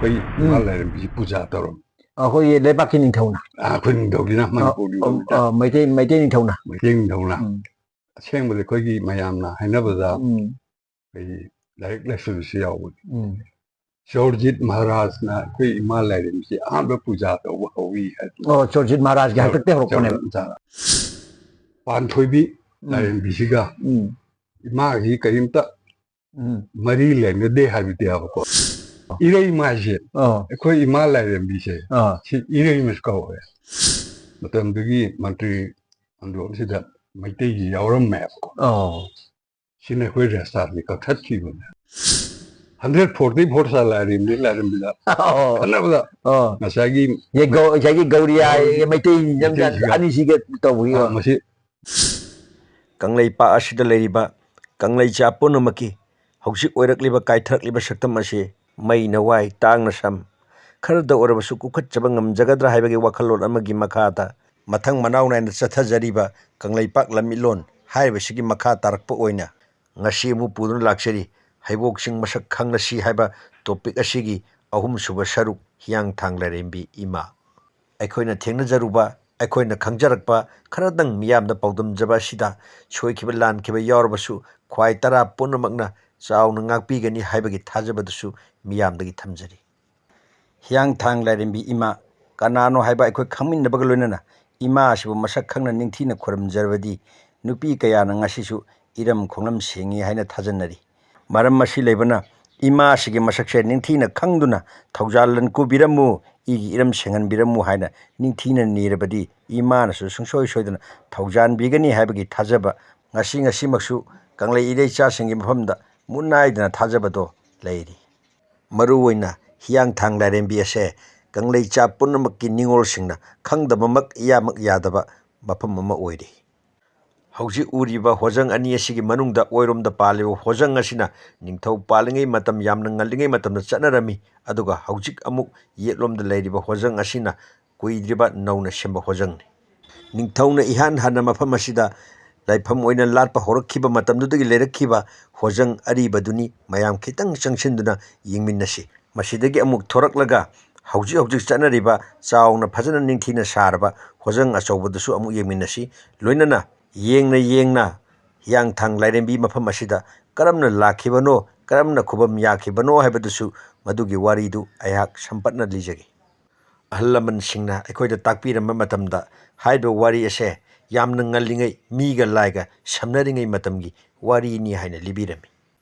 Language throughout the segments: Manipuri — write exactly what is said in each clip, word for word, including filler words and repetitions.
ꯑꯩꯈꯣꯏ ꯏꯃꯥ ꯂꯥꯏꯔꯦꯝꯕꯤꯁꯤ ꯄꯨꯖꯥ ꯇꯧꯔꯝꯃꯤ꯫ ꯑꯩꯈꯣꯏꯒꯤ ꯂꯩꯕꯥꯛꯀꯤ ꯅꯤꯡꯊꯧꯅ꯫ ꯑꯩꯈꯣꯏ ꯅꯤꯡꯊꯧꯒꯤꯅ, ꯃꯅꯤꯄꯨꯔ ꯅꯤꯡꯊꯧꯒꯤꯅ꯫ ꯃꯩꯇꯩ ꯃꯩꯇꯩ ꯅꯤꯡꯊꯧꯅ꯫ ꯃꯩꯇꯩ ꯅꯤꯡꯊꯧꯅ꯫ ꯑꯁꯦꯡꯕꯗꯤ ꯑꯩꯈꯣꯏꯒꯤ ꯃꯌꯥꯝꯅ ꯍꯥꯏꯅꯕꯗ, ꯑꯩꯈꯣꯏꯒꯤ ꯂꯥꯏꯔꯤꯛ ꯂꯥꯏꯁꯨꯗꯁꯨ ꯌꯥꯎꯕꯅꯤ꯫ ꯆꯣꯔꯖꯤꯠ ꯃꯍꯥꯔꯥꯖꯅ ꯑꯩꯈꯣꯏ ꯏꯃꯥ ꯂꯥꯏꯔꯦꯝꯕꯤꯁꯤ ꯑꯍꯥꯟꯕ ꯄꯨꯖꯥ ꯇꯧꯕ ꯍꯧꯋꯤ ꯍꯥꯏ꯫ ꯑꯣ, ꯆꯣꯔꯖꯤꯠ ꯃꯍꯥꯔꯥꯖꯒꯤ ꯍꯥꯛꯇꯛꯇꯒꯤ ꯍꯧꯔꯛꯄꯅꯦꯕ꯫ ꯆꯣꯔꯖꯤꯠ ꯃꯍꯥꯔꯥꯖ꯫ ꯄꯥꯟꯊꯣꯏꯕꯤ ꯂꯥꯏꯔꯦꯝꯕꯤꯁꯤꯒ ꯏꯃꯥꯒꯤ ꯀꯔꯤꯝꯇ ꯃꯔꯤ ꯂꯩꯅꯗꯦ ꯍꯥꯏꯕꯗꯤꯕꯀꯣ꯫ ꯏꯔꯩꯃ ꯍꯥꯏꯁꯦ, ꯑꯥ꯫ ꯑꯩꯈꯣꯏ ꯏꯃꯥ ꯂꯥꯏꯔꯦꯝꯕꯤꯁꯦ, ꯑꯥ꯫ ꯁꯤ ꯏꯔꯩꯃꯁꯨ ꯀꯧꯋꯦ꯫ ꯃꯇꯝꯗꯨꯒꯤ ꯃꯟꯇ꯭ꯔꯤ ꯑꯟꯗ꯭ꯔꯣꯝꯁꯤꯗ ꯃꯩꯇꯩꯒꯤ ꯌꯥꯎꯔꯝꯃꯦꯕꯀꯣ꯫ ꯑꯥ꯫ ꯁꯤꯅ ꯑꯩꯈꯣꯏ ꯔꯦꯁꯇꯥꯔꯁꯤ ꯀꯛꯊꯠꯈꯤꯕꯅꯦ꯫ ꯍꯟꯗ꯭ꯔꯦꯠ ꯐꯣꯔꯇꯤ ꯐꯣꯔ ꯁꯥ ꯂꯥꯏꯔꯦꯝꯕꯤ, ꯂꯥꯏꯔꯦꯝꯕꯤꯗ ꯑꯣ꯫ ꯈꯟꯅꯕꯗ ꯑꯣ꯫ ꯉꯁꯥꯏꯒꯤ ꯉꯁꯥꯏꯒꯤ ꯒꯧꯔꯤꯌꯥ ꯃꯩꯇꯩ ꯅꯤꯡꯊꯧꯖꯥꯠ ꯃꯩꯇꯩꯁꯤꯒ ꯑꯅꯤꯁꯤꯒ ꯇꯧꯕꯒꯤ ꯑꯥ, ꯋꯥ꯫ ꯃꯁꯤ ꯀꯪꯂꯩꯄꯥꯛ ꯑꯁꯤꯗ ꯂꯩꯔꯤꯕ ꯀꯪꯂꯩꯆꯥ ꯄꯨꯝꯅꯃꯛꯀꯤ ꯍꯧꯖꯤꯛ ꯑꯣꯏꯔꯛꯂꯤꯕ ꯀꯥꯏꯊꯔꯛꯂꯤꯕ ꯁꯛꯇꯝ ꯑꯁꯤ ꯃꯩꯅ ꯋꯥꯏ, ꯇꯥꯡꯅ ꯁꯝ, ꯈꯔꯗ ꯑꯣꯏꯔꯕꯁꯨ ꯀꯨꯈꯠꯆꯕ ꯉꯝꯖꯒꯗ꯭ꯔꯥ ꯍꯥꯏꯕꯒꯤ ꯋꯥꯈꯜꯂꯣꯟ ꯑꯃꯒꯤ ꯃꯈꯥꯗ ꯃꯊꯪ ꯃꯅꯥꯎ ꯅꯥꯏꯅ ꯆꯠꯊꯖꯔꯤꯕ ꯀꯪꯂꯩꯄꯥꯛ ꯂꯝꯃꯤꯠꯂꯣꯟ ꯍꯥꯏꯔꯤꯕꯁꯤꯒꯤ ꯃꯈꯥ ꯇꯥꯔꯛꯄ ꯑꯣꯏꯅ ꯉꯁꯤ ꯑꯃꯨꯛ ꯄꯨꯗꯨꯅ ꯂꯥꯛꯆꯔꯤ꯫ ꯍꯩꯕꯣꯛꯁꯤꯡ ꯃꯁꯛ ꯈꯪꯅꯁꯤ ꯍꯥꯏꯕ ꯇꯣꯄꯤꯛ ꯑꯁꯤꯒꯤ ꯑꯍꯨꯝꯁꯨꯕ ꯁꯔꯨꯛ, ꯍꯤꯌꯥꯡꯊꯥꯡ ꯂꯥꯏꯔꯦꯝꯕꯤ ꯏꯃꯥ꯫ ꯑꯩꯈꯣꯏꯅ ꯊꯦꯡꯅꯖꯔꯨꯕ, ꯑꯩꯈꯣꯏꯅ ꯈꯪꯖꯔꯛꯄ ꯈꯔꯗꯪ ꯃꯤꯌꯥꯝꯗ ꯄꯥꯎꯗꯝꯖꯕ ꯑꯁꯤꯗ ꯁꯣꯏꯈꯤꯕ ꯂꯥꯟꯈꯤꯕ ꯌꯥꯎꯔꯕꯁꯨ ꯈ꯭ꯋꯥꯏ ꯇꯔꯥ ꯄꯨꯝꯅꯃꯛꯅ ꯆꯥꯎꯅ ꯉꯥꯛꯄꯤꯒꯅꯤ ꯍꯥꯏꯕꯒꯤ ꯊꯥꯖꯕꯗꯨꯁꯨ ꯃꯤꯌꯥꯝꯗꯒꯤ ꯊꯝꯖꯔꯤ꯫ ꯍꯤꯌꯥꯡꯊꯥꯡ ꯂꯥꯏꯔꯦꯝꯕꯤ ꯏꯃꯥ ꯀꯅꯥꯅꯣ ꯍꯥꯏꯕ ꯑꯩꯈꯣꯏ ꯈꯪꯃꯤꯟꯅꯕꯒ ꯂꯣꯏꯅꯅ ꯏꯃꯥ ꯑꯁꯤꯕꯨ ꯃꯁꯛ ꯈꯪꯅ ꯅꯤꯡꯊꯤꯅ ꯈꯨꯔꯨꯝꯖꯔꯕꯗꯤ ꯅꯨꯄꯤ ꯀꯌꯥꯅ ꯉꯁꯤꯁꯨ ꯏꯔꯝ ꯈꯣꯡꯂꯝ ꯁꯦꯡꯉꯤ ꯍꯥꯏꯅ ꯊꯥꯖꯅꯔꯤ꯫ ꯃꯔꯝ ꯑꯁꯤ ꯂꯩꯕꯅ ꯏꯃꯥ ꯑꯁꯤꯒꯤ ꯃꯁꯛꯁꯦ ꯅꯤꯡꯊꯤꯅ ꯈꯪꯗꯨꯅ ꯊꯧꯖꯥꯜ ꯂꯟꯀꯨꯕꯤꯔꯝꯃꯨ, ꯏꯒꯤ ꯏꯔꯝ ꯁꯦꯡꯍꯟꯕꯤꯔꯝꯃꯨ ꯍꯥꯏꯅ ꯅꯤꯡꯊꯤꯅ ꯅꯤꯔꯕꯗꯤ ꯏꯃꯥꯅꯁꯨ ꯁꯨꯡꯁꯣꯏ ꯁꯣꯏꯗꯅ ꯊꯧꯖꯥꯟꯕꯤꯒꯅꯤ ꯍꯥꯏꯕꯒꯤ ꯊꯥꯖꯕ ꯉꯁꯤ ꯉꯁꯤꯃꯛꯁꯨ ꯀꯪꯂꯩ ꯏꯔꯩꯆꯥꯁꯤꯡꯒꯤ ꯃꯐꯝꯗ ꯃꯨꯠ ꯅꯥꯏꯗꯅ ꯊꯥꯖꯕꯗꯣ ꯂꯩꯔꯤ꯫ ꯃꯔꯨꯑꯣꯏꯅ ꯍꯤꯌꯥꯡꯊꯥꯡ ꯂꯥꯏꯔꯦꯝꯕꯤ ꯑꯁꯦ ꯀꯪꯂꯩꯆꯥ ꯄꯨꯝꯅꯃꯛꯀꯤ ꯅꯤꯉꯣꯜꯁꯤꯡꯅ ꯈꯪꯗꯕꯃꯛ ꯏꯌꯥꯃꯛ ꯌꯥꯗꯕ ꯃꯐꯝ ꯑꯃ ꯑꯣꯏꯔꯤ꯫ ꯍꯧꯖꯤꯛ ꯎꯔꯤꯕ ꯍꯣꯖꯪ ꯑꯅꯤ ꯑꯁꯤꯒꯤ ꯃꯅꯨꯡꯗ ꯑꯣꯏꯔꯣꯝꯗ ꯄꯥꯜꯂꯤꯕ ꯍꯣꯖꯪ ꯑꯁꯤꯅ ꯅꯤꯡꯊꯧ ꯄꯥꯜꯂꯤꯉꯩ ꯃꯇꯝ, ꯌꯥꯝꯅ ꯉꯜꯂꯤꯉꯩ ꯃꯇꯝꯗ ꯆꯠꯅꯔꯝꯃꯤ, ꯑꯗꯨꯒ ꯍꯧꯖꯤꯛ ꯑꯃꯨꯛ ꯌꯦꯠꯂꯣꯝꯗ ꯂꯩꯔꯤꯕ ꯍꯣꯖꯪ ꯑꯁꯤꯅ ꯀꯨꯏꯗ꯭ꯔꯤꯕ ꯅꯧꯅ ꯁꯦꯝꯕ ꯍꯣꯖꯪꯅꯤ꯫ ꯅꯤꯡꯊꯧꯅ ꯏꯍꯥꯟ ꯍꯥꯟꯅ ꯃꯐꯝ ꯑꯁꯤꯗ ꯂꯥꯏꯐꯝ ꯑꯣꯏꯅ ꯂꯥꯠꯄ ꯍꯧꯔꯛꯈꯤꯕ ꯃꯇꯝꯗꯨꯗꯒꯤ ꯂꯩꯔꯛꯈꯤꯕ ꯍꯣꯖꯪ ꯑꯔꯤꯕꯗꯨꯅꯤ꯫ ꯃꯌꯥꯝ ꯈꯤꯇꯪ ꯆꯪꯁꯤꯟꯗꯨꯅ ꯌꯦꯡꯃꯤꯟꯅꯁꯤ꯫ ꯃꯁꯤꯗꯒꯤ ꯑꯃꯨꯛ ꯊꯣꯔꯛꯂꯒ ꯍꯧꯖꯤꯛ ꯍꯧꯖꯤꯛ ꯆꯠꯅꯔꯤꯕ ꯆꯥꯎꯅ ꯐꯖꯅ ꯅꯤꯡꯊꯤꯅ ꯁꯥꯔꯕ ꯍꯣꯖꯪ ꯑꯆꯧꯕꯗꯨꯁꯨ ꯑꯃꯨꯛ ꯌꯦꯡꯃꯤꯟꯅꯁꯤ꯫ ꯂꯣꯏꯅꯅ ꯌꯦꯡꯅ ꯌꯦꯡꯅ ꯍꯤꯌꯥꯡꯊꯥꯡ ꯂꯥꯏꯔꯦꯝꯕꯤ ꯃꯐꯝ ꯑꯁꯤꯗ ꯀꯔꯝꯅ ꯂꯥꯛꯈꯤꯕꯅꯣ, ꯀꯔꯝꯅ ꯈꯨꯕꯝ ꯌꯥꯈꯤꯕꯅꯣ ꯍꯥꯏꯕꯗꯨꯁꯨ, ꯃꯗꯨꯒꯤ ꯋꯥꯔꯤꯗꯨ ꯑꯩꯍꯥꯛ ꯁꯝꯄꯠꯅ ꯂꯤꯖꯒꯦ꯫ ꯑꯍꯜ ꯂꯃꯟꯁꯤꯡꯅ ꯑꯩꯈꯣꯏꯗ ꯇꯥꯛꯄꯤꯔꯝꯕ ꯃꯇꯝꯗ, ꯍꯥꯏꯔꯤꯕ ꯋꯥꯔꯤ ꯑꯁꯦ ꯌꯥꯝꯅ ꯉꯜꯂꯤꯉꯩ, ꯃꯤꯒ ꯂꯥꯏꯒ ꯁꯝꯅꯔꯤꯉꯩ ꯃꯇꯝꯒꯤ ꯋꯥꯔꯤꯅꯤ ꯍꯥꯏꯅ ꯂꯤꯕꯤꯔꯝꯃꯤ꯫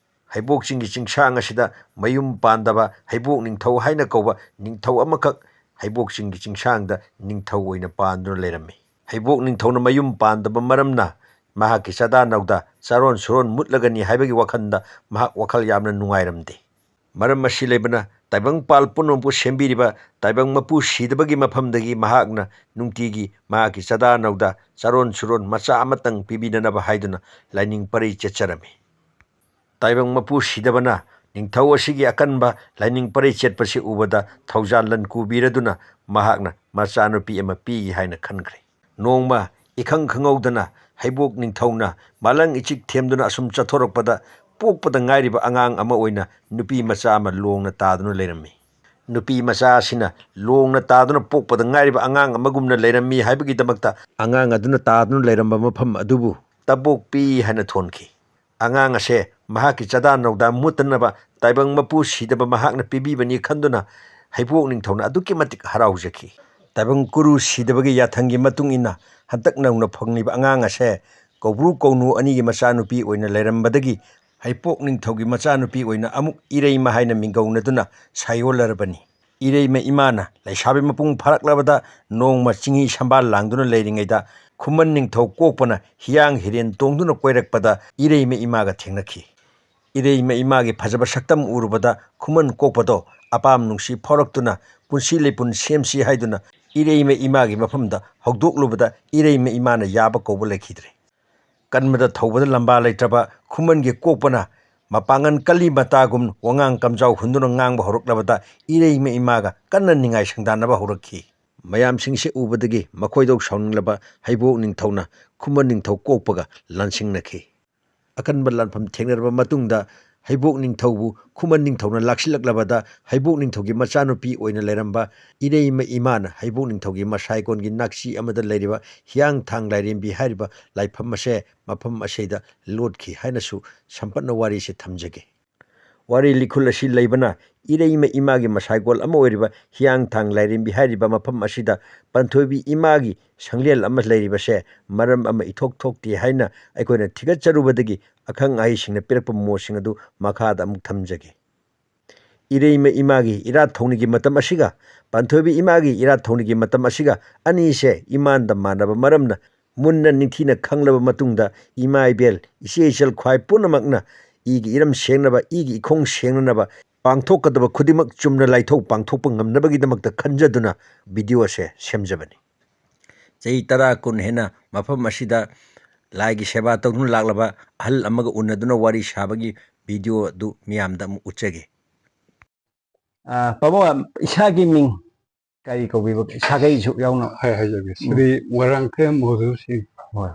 ꯍꯩꯕꯣꯛ ꯆꯤꯡꯒꯤ ꯆꯤꯡꯁꯥꯡ ꯑꯁꯤꯗ ꯃꯌꯨꯝ ꯄꯥꯟꯗꯕ ꯍꯩꯕꯣꯛ ꯅꯤꯡꯊꯧ ꯍꯥꯏꯅ ꯀꯧꯕ ꯅꯤꯡꯊꯧ ꯑꯃꯈꯛ ꯍꯩꯕꯣꯛ ꯆꯤꯡꯒꯤ ꯆꯤꯡꯁꯥꯡꯗ ꯅꯤꯡꯊꯧ ꯑꯣꯏꯅ ꯄꯥꯟꯗꯨꯅ ꯂꯩꯔꯝꯃꯤ꯫ ꯍꯩꯕꯣꯛ ꯅꯤꯡꯊꯧꯅ ꯃꯌꯨꯝ ꯄꯥꯟꯗꯕ ꯃꯔꯝꯅ ꯃꯍꯥꯛꯀꯤ ꯆꯥꯗꯥ ꯅꯧꯗꯥ, ꯆꯥꯔꯣꯟ ꯁꯨꯔꯣꯟ ꯃꯨꯠꯂꯒꯅꯤ ꯍꯥꯏꯕꯒꯤ ꯋꯥꯈꯜꯗ ꯃꯍꯥꯛ ꯋꯥꯈꯜ ꯌꯥꯝꯅ ꯅꯨꯡꯉꯥꯏꯔꯝꯗꯦ꯫ ꯃꯔꯝ ꯑꯁꯤ ꯂꯩꯕꯅ ꯇꯥꯏꯕꯪꯄꯥꯜ ꯄꯨꯝꯅꯃꯛꯄꯨ ꯁꯦꯝꯕꯤꯔꯤꯕ ꯇꯥꯏꯕꯪ ꯃꯄꯨ ꯁꯤꯗꯕꯒꯤ ꯃꯐꯝꯗꯒꯤ ꯃꯍꯥꯛꯅ ꯅꯨꯡꯇꯤꯒꯤ ꯃꯍꯥꯛꯀꯤ ꯆꯥꯗꯥ ꯅꯧꯗꯥ, ꯆꯥꯔꯣꯟ ꯁꯨꯔꯣꯟ ꯃꯆꯥ ꯑꯃꯇꯪ ꯄꯤꯕꯤꯅꯅꯕ ꯍꯥꯏꯗꯨꯅ ꯂꯥꯏꯅꯤꯡ ꯄꯔꯩ ꯆꯠꯆꯔꯝꯃꯤ꯫ ꯇꯥꯏꯕꯪ ꯃꯄꯨ ꯁꯤꯗꯕꯅ ꯅꯤꯡꯊꯧ ꯑꯁꯤꯒꯤ ꯑꯀꯟꯕ ꯂꯥꯏꯅꯤꯡ ꯄꯔꯩ ꯆꯠꯄꯁꯤ ꯎꯕꯗ ꯊꯧꯖꯥꯜ ꯂꯟ ꯀꯨꯕꯤꯔꯗꯨꯅ ꯃꯍꯥꯛꯅ ꯃꯆꯥꯅꯨꯄꯤ ꯑꯃ ꯄꯤꯒꯦ ꯍꯥꯏꯅ ꯈꯟꯈ꯭ꯔꯦ꯫ ꯅꯣꯡꯃ ꯏꯈꯪ ꯈꯪꯍꯧꯗꯅ ꯍꯩꯕꯣꯛ ꯅꯤꯡꯊꯧꯅ ꯃꯥꯂꯪ ꯏꯆꯤꯛ ꯊꯦꯝꯗꯨꯅ ꯑꯁꯨꯝ ꯆꯠꯊꯣꯔꯛꯄꯗ, ꯄꯣꯛꯄꯗ ꯉꯥꯏꯔꯤꯕ ꯑꯉꯥꯡ ꯑꯃ ꯑꯣꯏꯅ ꯅꯨꯄꯤ ꯃꯆꯥ ꯑꯃ ꯂꯣꯡꯅ ꯇꯥꯗꯨꯅ ꯂꯩꯔꯝꯃꯤ꯫ ꯅꯨꯄꯤ ꯃꯆꯥ ꯑꯁꯤꯅ ꯂꯣꯡꯅ ꯇꯥꯗꯨꯅ ꯄꯣꯛꯄꯗ ꯉꯥꯏꯔꯤꯕ ꯑꯉꯥꯡ ꯑꯃꯒꯨꯝꯅ ꯂꯩꯔꯝꯃꯤ ꯍꯥꯏꯕꯒꯤꯗꯃꯛꯇ ꯑꯉꯥꯡ ꯑꯗꯨꯅ ꯇꯥꯗꯨꯅ ꯂꯩꯔꯝꯕ ꯃꯐꯝ ꯑꯗꯨꯕꯨ ꯇꯕꯣꯛꯄꯤ ꯍꯥꯏꯅ ꯊꯣꯟꯈꯤ꯫ ꯑꯉꯥꯡ ꯑꯁꯦ ꯃꯍꯥꯛꯀꯤ ꯆꯥꯗꯥ ꯅꯧꯗꯥ ꯃꯨꯠꯇꯅꯕ ꯇꯥꯏꯕꯪ ꯃꯄꯨ ꯁꯤꯗꯕ ꯃꯍꯥꯛꯅ ꯄꯤꯕꯤꯕꯅꯤ ꯈꯟꯗꯨꯅ ꯍꯩꯕꯣꯛ ꯅꯤꯡꯊꯧꯅ ꯑꯗꯨꯛꯀꯤ ꯃꯇꯤꯛ ꯍꯔꯥꯎꯖꯈꯤ꯫ ꯇꯥꯏꯕꯪ ꯀꯨꯔꯨ ꯁꯤꯗꯕꯒꯤ ꯌꯥꯊꯪꯒꯤ ꯃꯇꯨꯡ ꯏꯟꯅ ꯍꯟꯗꯛ ꯅꯧꯅ ꯐꯪꯂꯤꯕ ꯑꯉꯥꯡ ꯑꯁꯦ ꯀꯧꯕ꯭ꯔꯨ ꯀꯧꯅꯨ ꯑꯅꯤꯒꯤ ꯃꯆꯥꯅꯨꯄꯤ ꯑꯣꯏꯅ ꯂꯩꯔꯝꯕꯗꯒꯤ ꯍꯩꯕꯣꯛ ꯅꯤꯡꯊꯧꯒꯤ ꯃꯆꯥꯅꯨꯄꯤ ꯑꯣꯏꯅ ꯑꯃꯨꯛ ꯏꯔꯩꯃ ꯍꯥꯏꯅ ꯃꯤꯡꯒꯧꯅꯗꯨꯅ ꯁꯥꯏꯑꯣꯜꯂꯔꯕꯅꯤ꯫ ꯏꯔꯩꯃ ꯏꯃꯥꯅ ꯂꯩꯁꯥꯕꯤ ꯃꯄꯨꯡ ꯐꯥꯔꯛꯂꯕꯗ ꯅꯣꯡꯃ ꯆꯤꯡꯍꯤ ꯁꯝꯕꯥꯜ ꯂꯥꯡꯗꯨꯅ ꯂꯩꯔꯤꯉꯩꯗ ꯈꯨꯃꯟ ꯅꯤꯡꯊꯧ ꯀꯣꯛꯄꯅ ꯍꯤꯌꯥꯡ ꯍꯤꯔꯦꯟ ꯇꯣꯡꯗꯨꯅ ꯀꯣꯏꯔꯛꯄꯗ ꯏꯔꯩꯃ ꯏꯃꯥꯒ ꯊꯦꯡꯅꯈꯤ꯫ ꯏꯔꯩꯃ ꯏꯃꯥꯒꯤ ꯐꯖꯕ ꯁꯛꯇꯝ ꯎꯔꯨꯕꯗ ꯈꯨꯃꯟ ꯀꯣꯛꯄꯗꯣ ꯑꯄꯥꯝ ꯅꯨꯡꯁꯤ ꯐꯥꯎꯔꯛꯇꯨꯅ ꯄꯨꯟꯁꯤ ꯂꯩꯄꯨꯟ ꯁꯦꯝꯁꯤ ꯍꯥꯏꯗꯨꯅ ꯏꯔꯩꯃ ꯏꯃꯥꯒꯤ ꯃꯐꯝꯗ ꯍꯧꯗꯣꯛꯂꯨꯕꯗ ꯏꯔꯩꯃ ꯏꯃꯥꯅ ꯌꯥꯕ ꯀꯧꯕ ꯂꯩꯈꯤꯗ꯭ꯔꯦ꯫ ꯀꯟꯕꯗ ꯊꯧꯕꯗ ꯂꯝꯕꯥ ꯂꯩꯇ꯭ꯔꯕ ꯈꯨꯃꯟꯒꯤ ꯀꯣꯛꯄꯅ ꯃꯄꯥꯡꯒꯜ ꯀꯜꯂꯤ ꯃꯇꯥꯒꯨꯝ ꯋꯥꯉꯥꯡ ꯀꯝꯖꯥꯎ ꯍꯨꯟꯗꯨꯅ ꯉꯥꯡꯕ ꯍꯧꯔꯛꯂꯕꯗ ꯏꯔꯩꯃ ꯏꯃꯥꯒ ꯀꯟꯅ ꯅꯤꯡꯉꯥꯏ ꯁꯪꯗꯥꯅꯕ ꯍꯧꯔꯛꯈꯤ꯫ ꯃꯌꯥꯝꯁꯤꯡꯁꯦ ꯎꯕꯗꯒꯤ ꯃꯈꯣꯏꯗꯧ ꯁꯥꯎꯅꯤꯡꯂꯕ ꯍꯩꯕꯣꯛ ꯅꯤꯡꯊꯧꯅ ꯈꯨꯃꯟ ꯅꯤꯡꯊꯧ ꯀꯣꯛꯄꯒ ꯂꯥꯟꯁꯤꯡꯅꯈꯤ꯫ ꯑꯀꯟꯕ ꯂꯥꯟꯐꯝ ꯊꯦꯡꯅꯔꯕ ꯃꯇꯨꯡꯗ ꯍꯩꯕꯣꯛ ꯅꯤꯡꯊꯧꯕꯨ ꯈꯨꯃꯟ ꯅꯤꯡꯊꯧꯅ ꯂꯥꯛꯁꯤꯜꯂꯛꯂꯕꯗ, ꯍꯩꯕꯣꯛ ꯅꯤꯡꯊꯧꯒꯤ ꯃꯆꯥꯅꯨꯄꯤ ꯑꯣꯏꯅ ꯂꯩꯔꯝꯕ ꯏꯔꯩꯃ ꯏꯃꯥꯅ ꯍꯩꯕꯣꯛ ꯅꯤꯡꯊꯧꯒꯤ ꯃꯁꯥꯏꯀꯣꯟꯒꯤ ꯅꯥꯛꯆꯤ ꯑꯃꯗ ꯂꯩꯔꯤꯕ ꯍꯤꯌꯥꯡꯊꯥꯡ ꯂꯥꯏꯔꯦꯝꯕꯤ ꯍꯥꯏꯔꯤꯕ ꯂꯥꯏꯐꯝ ꯑꯁꯦ ꯃꯐꯝ ꯑꯁꯤꯗ ꯂꯣꯠꯈꯤ ꯍꯥꯏꯅꯁꯨ ꯁꯝꯄꯠꯅ ꯋꯥꯔꯤꯁꯦ ꯊꯝꯖꯒꯦ꯫ ꯋꯥꯔꯤ ꯂꯤꯈꯨꯜ ꯑꯁꯤ ꯂꯩꯕꯅ ꯏꯔꯩꯃ ꯏꯃꯥꯒꯤ ꯃꯁꯥꯏꯀꯣꯜ ꯑꯃ ꯑꯣꯏꯔꯤꯕ ꯍꯤꯌꯥꯡꯊꯥꯡ ꯂꯥꯏꯔꯦꯝꯕꯤ ꯍꯥꯏꯔꯤꯕ ꯃꯐꯝ ꯑꯁꯤꯗ ꯄꯥꯟꯊꯣꯏꯕꯤ ꯏꯃꯥꯒꯤ ꯁꯪꯂꯦꯟ ꯑꯃ ꯂꯩꯔꯤꯕꯁꯦ ꯃꯔꯝ ꯑꯃ ꯏꯊꯣꯛ ꯊꯣꯛꯇꯦ ꯍꯥꯏꯅ ꯑꯩꯈꯣꯏꯅ ꯊꯤꯒꯠꯆꯔꯨꯕꯗꯒꯤ ꯑꯈꯪ ꯑꯍꯩꯁꯤꯡꯅ ꯄꯤꯔꯛꯄ ꯃꯣꯠꯁꯤꯡ ꯑꯗꯨ ꯃꯈꯥꯗ ꯑꯃꯨꯛ ꯊꯝꯖꯒꯦ꯫ ꯏꯔꯩꯃ ꯏꯃꯥꯒꯤ ꯏꯔꯥꯠ ꯊꯧꯅꯤꯒꯤ ꯃꯇꯝ ꯑꯁꯤꯒ ꯄꯥꯟꯊꯣꯏꯕꯤ ꯏꯃꯥꯒꯤ ꯏꯔꯥꯠ ꯊꯧꯅꯤꯒꯤ ꯃꯇꯝ ꯑꯁꯤꯒ ꯑꯅꯤꯁꯦ ꯏꯃꯥꯟꯗ ꯃꯥꯟꯅꯕ ꯃꯔꯝꯅ ꯃꯨꯟꯅ ꯅꯤꯡꯊꯤꯅ ꯈꯪꯂꯕ ꯃꯇꯨꯡꯗ ꯏꯃꯥ ꯏꯕꯦꯜ, ꯏꯆꯦ ꯏꯆꯜ ꯈ꯭ꯋꯥꯏ ꯄꯨꯝꯅꯃꯛꯅ ꯏꯒꯤ ꯏꯔꯝ ꯁꯦꯡꯅꯕ, ꯏꯒꯤ ꯏꯈꯣꯡ ꯁꯦꯡꯅꯅꯕ ꯄꯥꯡꯊꯣꯛꯀꯗꯕ ꯈꯨꯗꯤꯡꯃꯛ ꯆꯨꯝꯅ ꯂꯥꯏꯊꯣꯛ ꯄꯥꯡꯊꯣꯛꯄ ꯉꯝꯅꯕꯒꯤꯗꯃꯛꯇ ꯈꯟꯖꯗꯨꯅ ꯚꯤꯗꯤꯑꯣ ꯑꯁꯦ ꯁꯦꯝꯖꯕꯅꯤ꯫ ꯆꯍꯤ ꯇꯔꯥ ꯀꯨꯟ ꯍꯦꯟꯅ ꯃꯐꯝ ꯑꯁꯤꯗ ꯂꯥꯏꯒꯤ ꯁꯦꯕꯥ ꯇꯧꯗꯨꯅ ꯂꯥꯛꯂꯕ ꯑꯍꯜ ꯑꯃꯒ ꯎꯅꯗꯨꯅ ꯋꯥꯔꯤ ꯁꯥꯕꯒꯤ ꯚꯤꯗꯤꯑꯣ ꯑꯗꯨ ꯃꯤꯌꯥꯝꯗ ꯑꯃꯨꯛ ꯎꯠꯆꯒꯦ꯫ ꯑ, ꯄꯥꯕꯨꯡ, ꯏꯁꯥꯒꯤ ꯃꯤꯡ ꯀꯔꯤ ꯀꯧꯕꯤꯕ? ꯁꯥꯒꯩꯁꯨ ꯌꯥꯎꯅ꯫ ꯍꯥꯏ, ꯍꯥꯏꯖꯒꯦ꯫ ꯎꯝ꯫ ꯁ꯭ꯔꯤ ꯃꯣꯏꯔꯥꯡꯊꯦꯝ ꯃꯣꯍꯣꯔ ꯁꯤꯡ꯫ ꯍꯣꯏ꯫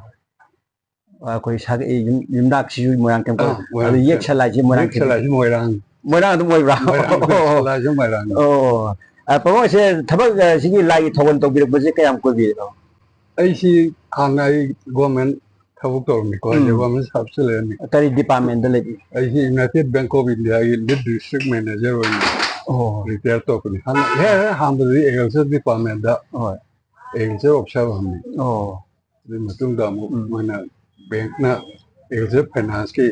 ꯑꯩꯈꯣꯏ ꯁꯥꯒꯩ ꯌꯨꯝ-, ꯌꯨꯝꯅꯥꯛꯁꯤꯁꯨ ꯃꯣꯏꯔꯥꯡꯊꯦꯝ ꯀꯧꯏ꯫ ꯑꯥ, ꯃꯣꯏꯔꯥꯡꯊꯦꯝ꯫ ꯑꯗꯨ ꯌꯦꯛ ꯁꯂꯥꯏꯁꯤ ꯃꯣꯏꯔꯥꯡꯊꯦꯝ꯫ ꯌꯦꯛ ꯁꯂꯥꯏꯁꯤ ꯃꯣꯏꯔꯥꯡ꯫ ꯃꯣꯏꯔꯥꯡ ꯑꯗꯨꯝ ꯑꯣꯏꯕ꯭ꯔꯥ? ꯃꯣꯏꯔꯥꯡ, ꯑꯣ꯫ ꯁꯂꯥꯏꯁꯤ ꯃꯣꯏꯔꯥꯡ꯫ ꯑꯣ꯫ ꯑ, ꯄꯥꯕꯨꯡ, ꯑꯁꯦ ꯊꯕꯛ, ꯑ, ꯁꯤꯒꯤ ꯂꯥꯏꯒꯤ ꯊꯧꯒꯜ ꯇꯧꯕꯤꯔꯛꯄꯁꯦ ꯀꯌꯥꯝ ꯀꯨꯏꯕꯤꯔꯦ? ꯑꯩꯁꯤ ꯍꯥꯟꯅ ꯑꯩ ꯒꯣꯔꯃꯦꯟ ꯊꯕꯛ ꯇꯧꯔꯝꯃꯤꯀꯣ, ꯎꯝ꯫ ꯒꯣꯔꯃꯦꯟ ꯁꯥꯔꯚꯤꯁꯇ ꯂꯩꯔꯝꯃꯤ꯫ ꯀꯔꯤ ꯗꯤꯄꯥꯔꯠꯃꯦꯟꯗ ꯂꯩꯕꯤ? ꯑꯩꯁꯤ ꯌꯨꯅꯥꯏꯇꯦꯠ ꯕꯦꯡꯛ ꯑꯣꯐ ꯏꯟꯗꯤꯌꯥꯒꯤ ꯂꯤꯗ ꯗꯤꯁꯇ꯭ꯔꯤꯛ ꯃꯦꯅꯦꯖꯔ ꯑꯣꯏꯅ ꯑꯣ꯫ ꯔꯤꯇꯥꯌꯔ ꯇꯧꯔꯛꯄꯅꯤ꯫ ꯍꯥꯟꯅ ꯏꯍꯥꯟ ꯍꯥꯟꯕꯗꯗꯤ ꯑꯦꯒ꯭ꯔꯤꯀꯜꯆꯔ ꯗꯤꯄꯥꯔꯠꯃꯦꯟꯗ ꯍꯣꯏ꯫ ꯑꯦꯒ꯭ꯔꯤꯀꯜꯆꯔ ꯑꯣꯐꯤꯁꯥꯔ ꯑꯣꯏꯔꯝꯃꯤ꯫ ꯑꯣ꯫ ꯑꯗꯨꯒꯤ ꯃꯇꯨꯡꯗ ꯑꯃꯨꯛ ꯎꯝ꯫ ꯃꯣꯏꯅ ꯕꯦꯡꯛꯅ ꯑꯦꯒ꯭ꯔꯤꯀꯜꯆꯔ ꯐꯥꯏꯅꯥꯟꯁꯀꯤ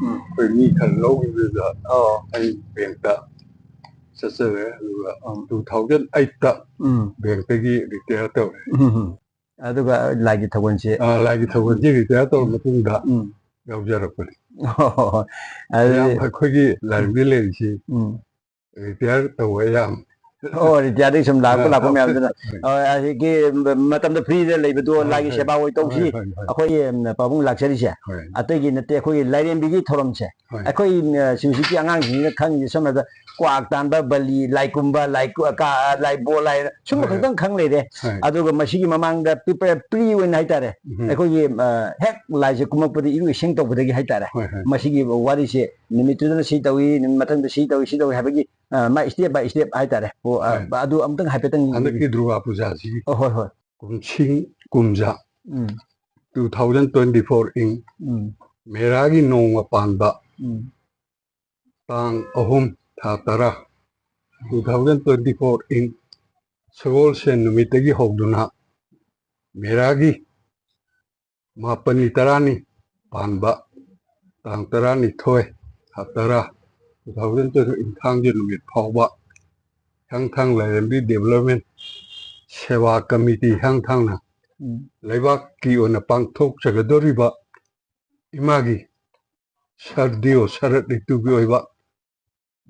ꯎꯝ꯫ ꯑꯩꯈꯣꯏ ꯃꯤ ꯈꯔ ꯂꯧꯈꯤꯕꯗꯨꯗ ꯑꯣ꯫ ꯑꯩ ꯕꯦꯡꯛꯇ ꯆꯠꯆꯔꯦ꯫ ꯑꯗꯨꯒ ꯎꯝ꯫ ꯇꯨ ꯊꯥꯎꯖꯟ ꯑꯩꯠꯇ ꯎꯝ꯫ ꯕꯦꯡꯛꯇꯒꯤ ꯔꯤꯇꯥꯌꯔ ꯇꯧꯔꯦ꯫ ꯎꯝ, ꯎꯝ꯫ ꯑꯗꯨꯒ ꯂꯥꯏꯒꯤ ꯊꯧꯒꯜꯁꯦ ꯑꯥ, ꯂꯥꯏꯒꯤ ꯊꯧꯒꯜꯁꯦ ꯔꯤꯇꯥꯌꯔ ꯇꯧꯔ ꯃꯇꯨꯡꯗ ꯎꯝ꯫ ꯌꯥꯎꯖꯔꯛꯄꯅꯤ꯫ ꯑꯣ, ꯑꯗꯨꯗꯤ ꯑꯌꯥꯝꯕ ꯑꯩꯈꯣꯏꯒꯤ ꯂꯥꯏꯔꯦꯝꯕꯤ ꯂꯩꯔꯤꯁꯤ ꯎꯝ꯫ ꯔꯤꯇꯥꯌꯔ ꯇꯧꯕ ꯑꯌꯥꯝꯕ ꯑꯣ, ꯔꯤꯇꯤꯌꯥꯔꯗꯒꯤ ꯁꯨꯝ ꯂꯥꯛꯄ ꯂꯥꯛꯄ ꯃꯌꯥꯝꯗꯨꯅ꯫ ꯍꯣꯏ꯫ ꯑ, ꯍꯧꯖꯤꯛꯀꯤ ꯃꯇꯝꯗ ꯐ꯭ꯔꯤꯗ ꯂꯩꯕꯗꯣ ꯍꯣꯏ, ꯂꯥꯏꯒꯤ ꯍꯣꯏ꯫ ꯁꯦꯕꯥ ꯑꯣꯏ ꯇꯧꯁꯤ꯫ ꯍꯣꯏ, ꯍꯣꯏ, ꯍꯣꯏ꯫ ꯑꯩꯈꯣꯏꯒꯤ, ꯎꯝ, ꯄꯥꯕꯨꯡ ꯂꯥꯛꯆꯔꯤꯁꯦ꯫ ꯍꯣꯏ꯫ ꯑꯇꯩꯒꯤ ꯅꯠꯇꯦ, ꯑꯩꯈꯣꯏꯒꯤ ꯂꯥꯏꯔꯦꯝꯕꯤꯒꯤ ꯊꯧꯔꯝꯁꯦ꯫ ꯍꯣꯏ꯫ ꯑꯩꯈꯣꯏ, ꯑ, ꯁꯤꯡꯁꯤꯠꯀꯤ ꯑꯉꯥꯡꯁꯤꯡꯁꯤꯅ ꯈꯪꯉꯤꯁꯦ ꯁꯝꯅ ꯍꯥꯏꯔꯕꯗ ꯀ꯭ꯋꯥꯛ ꯇꯥꯟꯕ, ꯕꯂꯤ, ꯂꯥꯏ ꯀꯨꯝꯕ, ꯂꯥꯏ ꯀꯨ-, ꯀꯥ-, ꯂꯥꯏꯕꯣ, ꯂꯥꯏ ꯁꯨꯝꯕ ꯍꯣꯏ꯫ ꯈꯛꯇꯪ ꯈꯪ ꯂꯩꯔꯦ꯫ ꯍꯣꯏ꯫ ꯑꯗꯨꯒ ꯃꯁꯤꯒꯤ ꯃꯃꯥꯡꯗ ꯄ꯭ꯔꯤ-, ꯄ꯭ꯔꯤ ꯑꯣꯏꯅ ꯍꯥꯏꯇꯥꯔꯦ꯫ ꯎꯝ꯫ ꯑꯩꯈꯣꯏꯒꯤ, ꯑ, ꯍꯦꯛ ꯂꯥꯏꯁꯦ ꯀꯨꯝꯃꯛꯄꯗ ꯏꯔꯨ ꯏꯁꯤꯡ ꯇꯧꯕꯗꯒꯤ ꯍꯥꯏꯇꯥꯔꯦ꯫ ꯍꯣꯏ, ꯍꯣꯏ꯫ ꯃꯁꯤꯒꯤ ꯋꯥꯔꯤꯁꯦ ꯅꯨꯃꯤꯠꯇꯨꯗꯅ ꯁꯤ ꯇꯧꯏ, ꯅꯨꯃꯤꯠ ꯃꯊꯪꯗ ꯁꯤ ꯇꯧꯏ, ꯁꯤ ꯇꯧꯏ ꯍꯥꯏꯕꯒꯤ, ꯑ, ꯃꯥ step by step ꯍꯥꯏꯇꯥꯔꯦ꯫ ꯑꯣ, ꯑ, ꯍꯣꯏ꯫ ꯑꯗꯨ ꯑꯃꯨꯛꯇꯪ ꯍꯥꯏꯐꯦꯠꯇꯪ ꯍꯟꯗꯛꯀꯤ ꯗꯨꯔꯒꯥ ꯄꯨꯖꯥꯁꯤꯒꯤ ꯑꯣ, ꯍꯣꯏ, ꯍꯣꯏ꯫ ꯀꯨꯝꯁꯤꯡ ꯀꯨꯝꯖꯥ ꯎꯝ꯫ two thousand twenty four ꯏꯪ ꯎꯝ꯫ ꯃꯦꯔꯥꯒꯤ ꯅꯣꯡꯃ ꯄꯥꯟꯕ ꯎꯝ꯫ ꯇꯥꯡ ꯑꯍꯨꯝ ꯊꯥ ꯇꯔꯥ two thousand twenty four ꯏꯪ ꯁꯒꯣꯜꯁꯦꯟ ꯅꯨꯃꯤꯠꯇꯒꯤ ꯍꯧꯗꯨꯅ ꯃꯦꯔꯥꯒꯤ ꯃꯥꯄꯟꯅꯤ ꯇꯔꯥꯅꯤ ꯄꯥꯟꯕ ꯇꯥꯡ ꯇꯔꯥꯅꯤꯊꯣꯏ ꯊꯥ ꯇꯔꯥ two thousand twenty ꯏꯪ ꯊꯥꯡꯖ ꯅꯨꯃꯤꯠ ꯐꯥꯎꯕ ꯍꯤꯌꯥꯡꯊꯥꯡ ꯂꯥꯏꯔꯦꯝꯕꯤ ꯗꯦꯕꯂꯞꯃꯦꯟ ꯁꯦꯕꯥ ꯀꯃꯤꯇꯤ ꯍꯤꯌꯥꯡꯊꯥꯡꯅ ꯎꯝ꯫ ꯂꯩꯕꯥꯛꯀꯤ ꯑꯣꯏꯅ ꯄꯥꯡꯊꯣꯛꯆꯒꯗꯧꯔꯤꯕ ꯏꯃꯥꯒꯤ ꯁꯔꯗꯤꯌꯣ ꯁꯔꯠ ꯔꯤꯇꯨꯒꯤ ꯑꯣꯏꯕ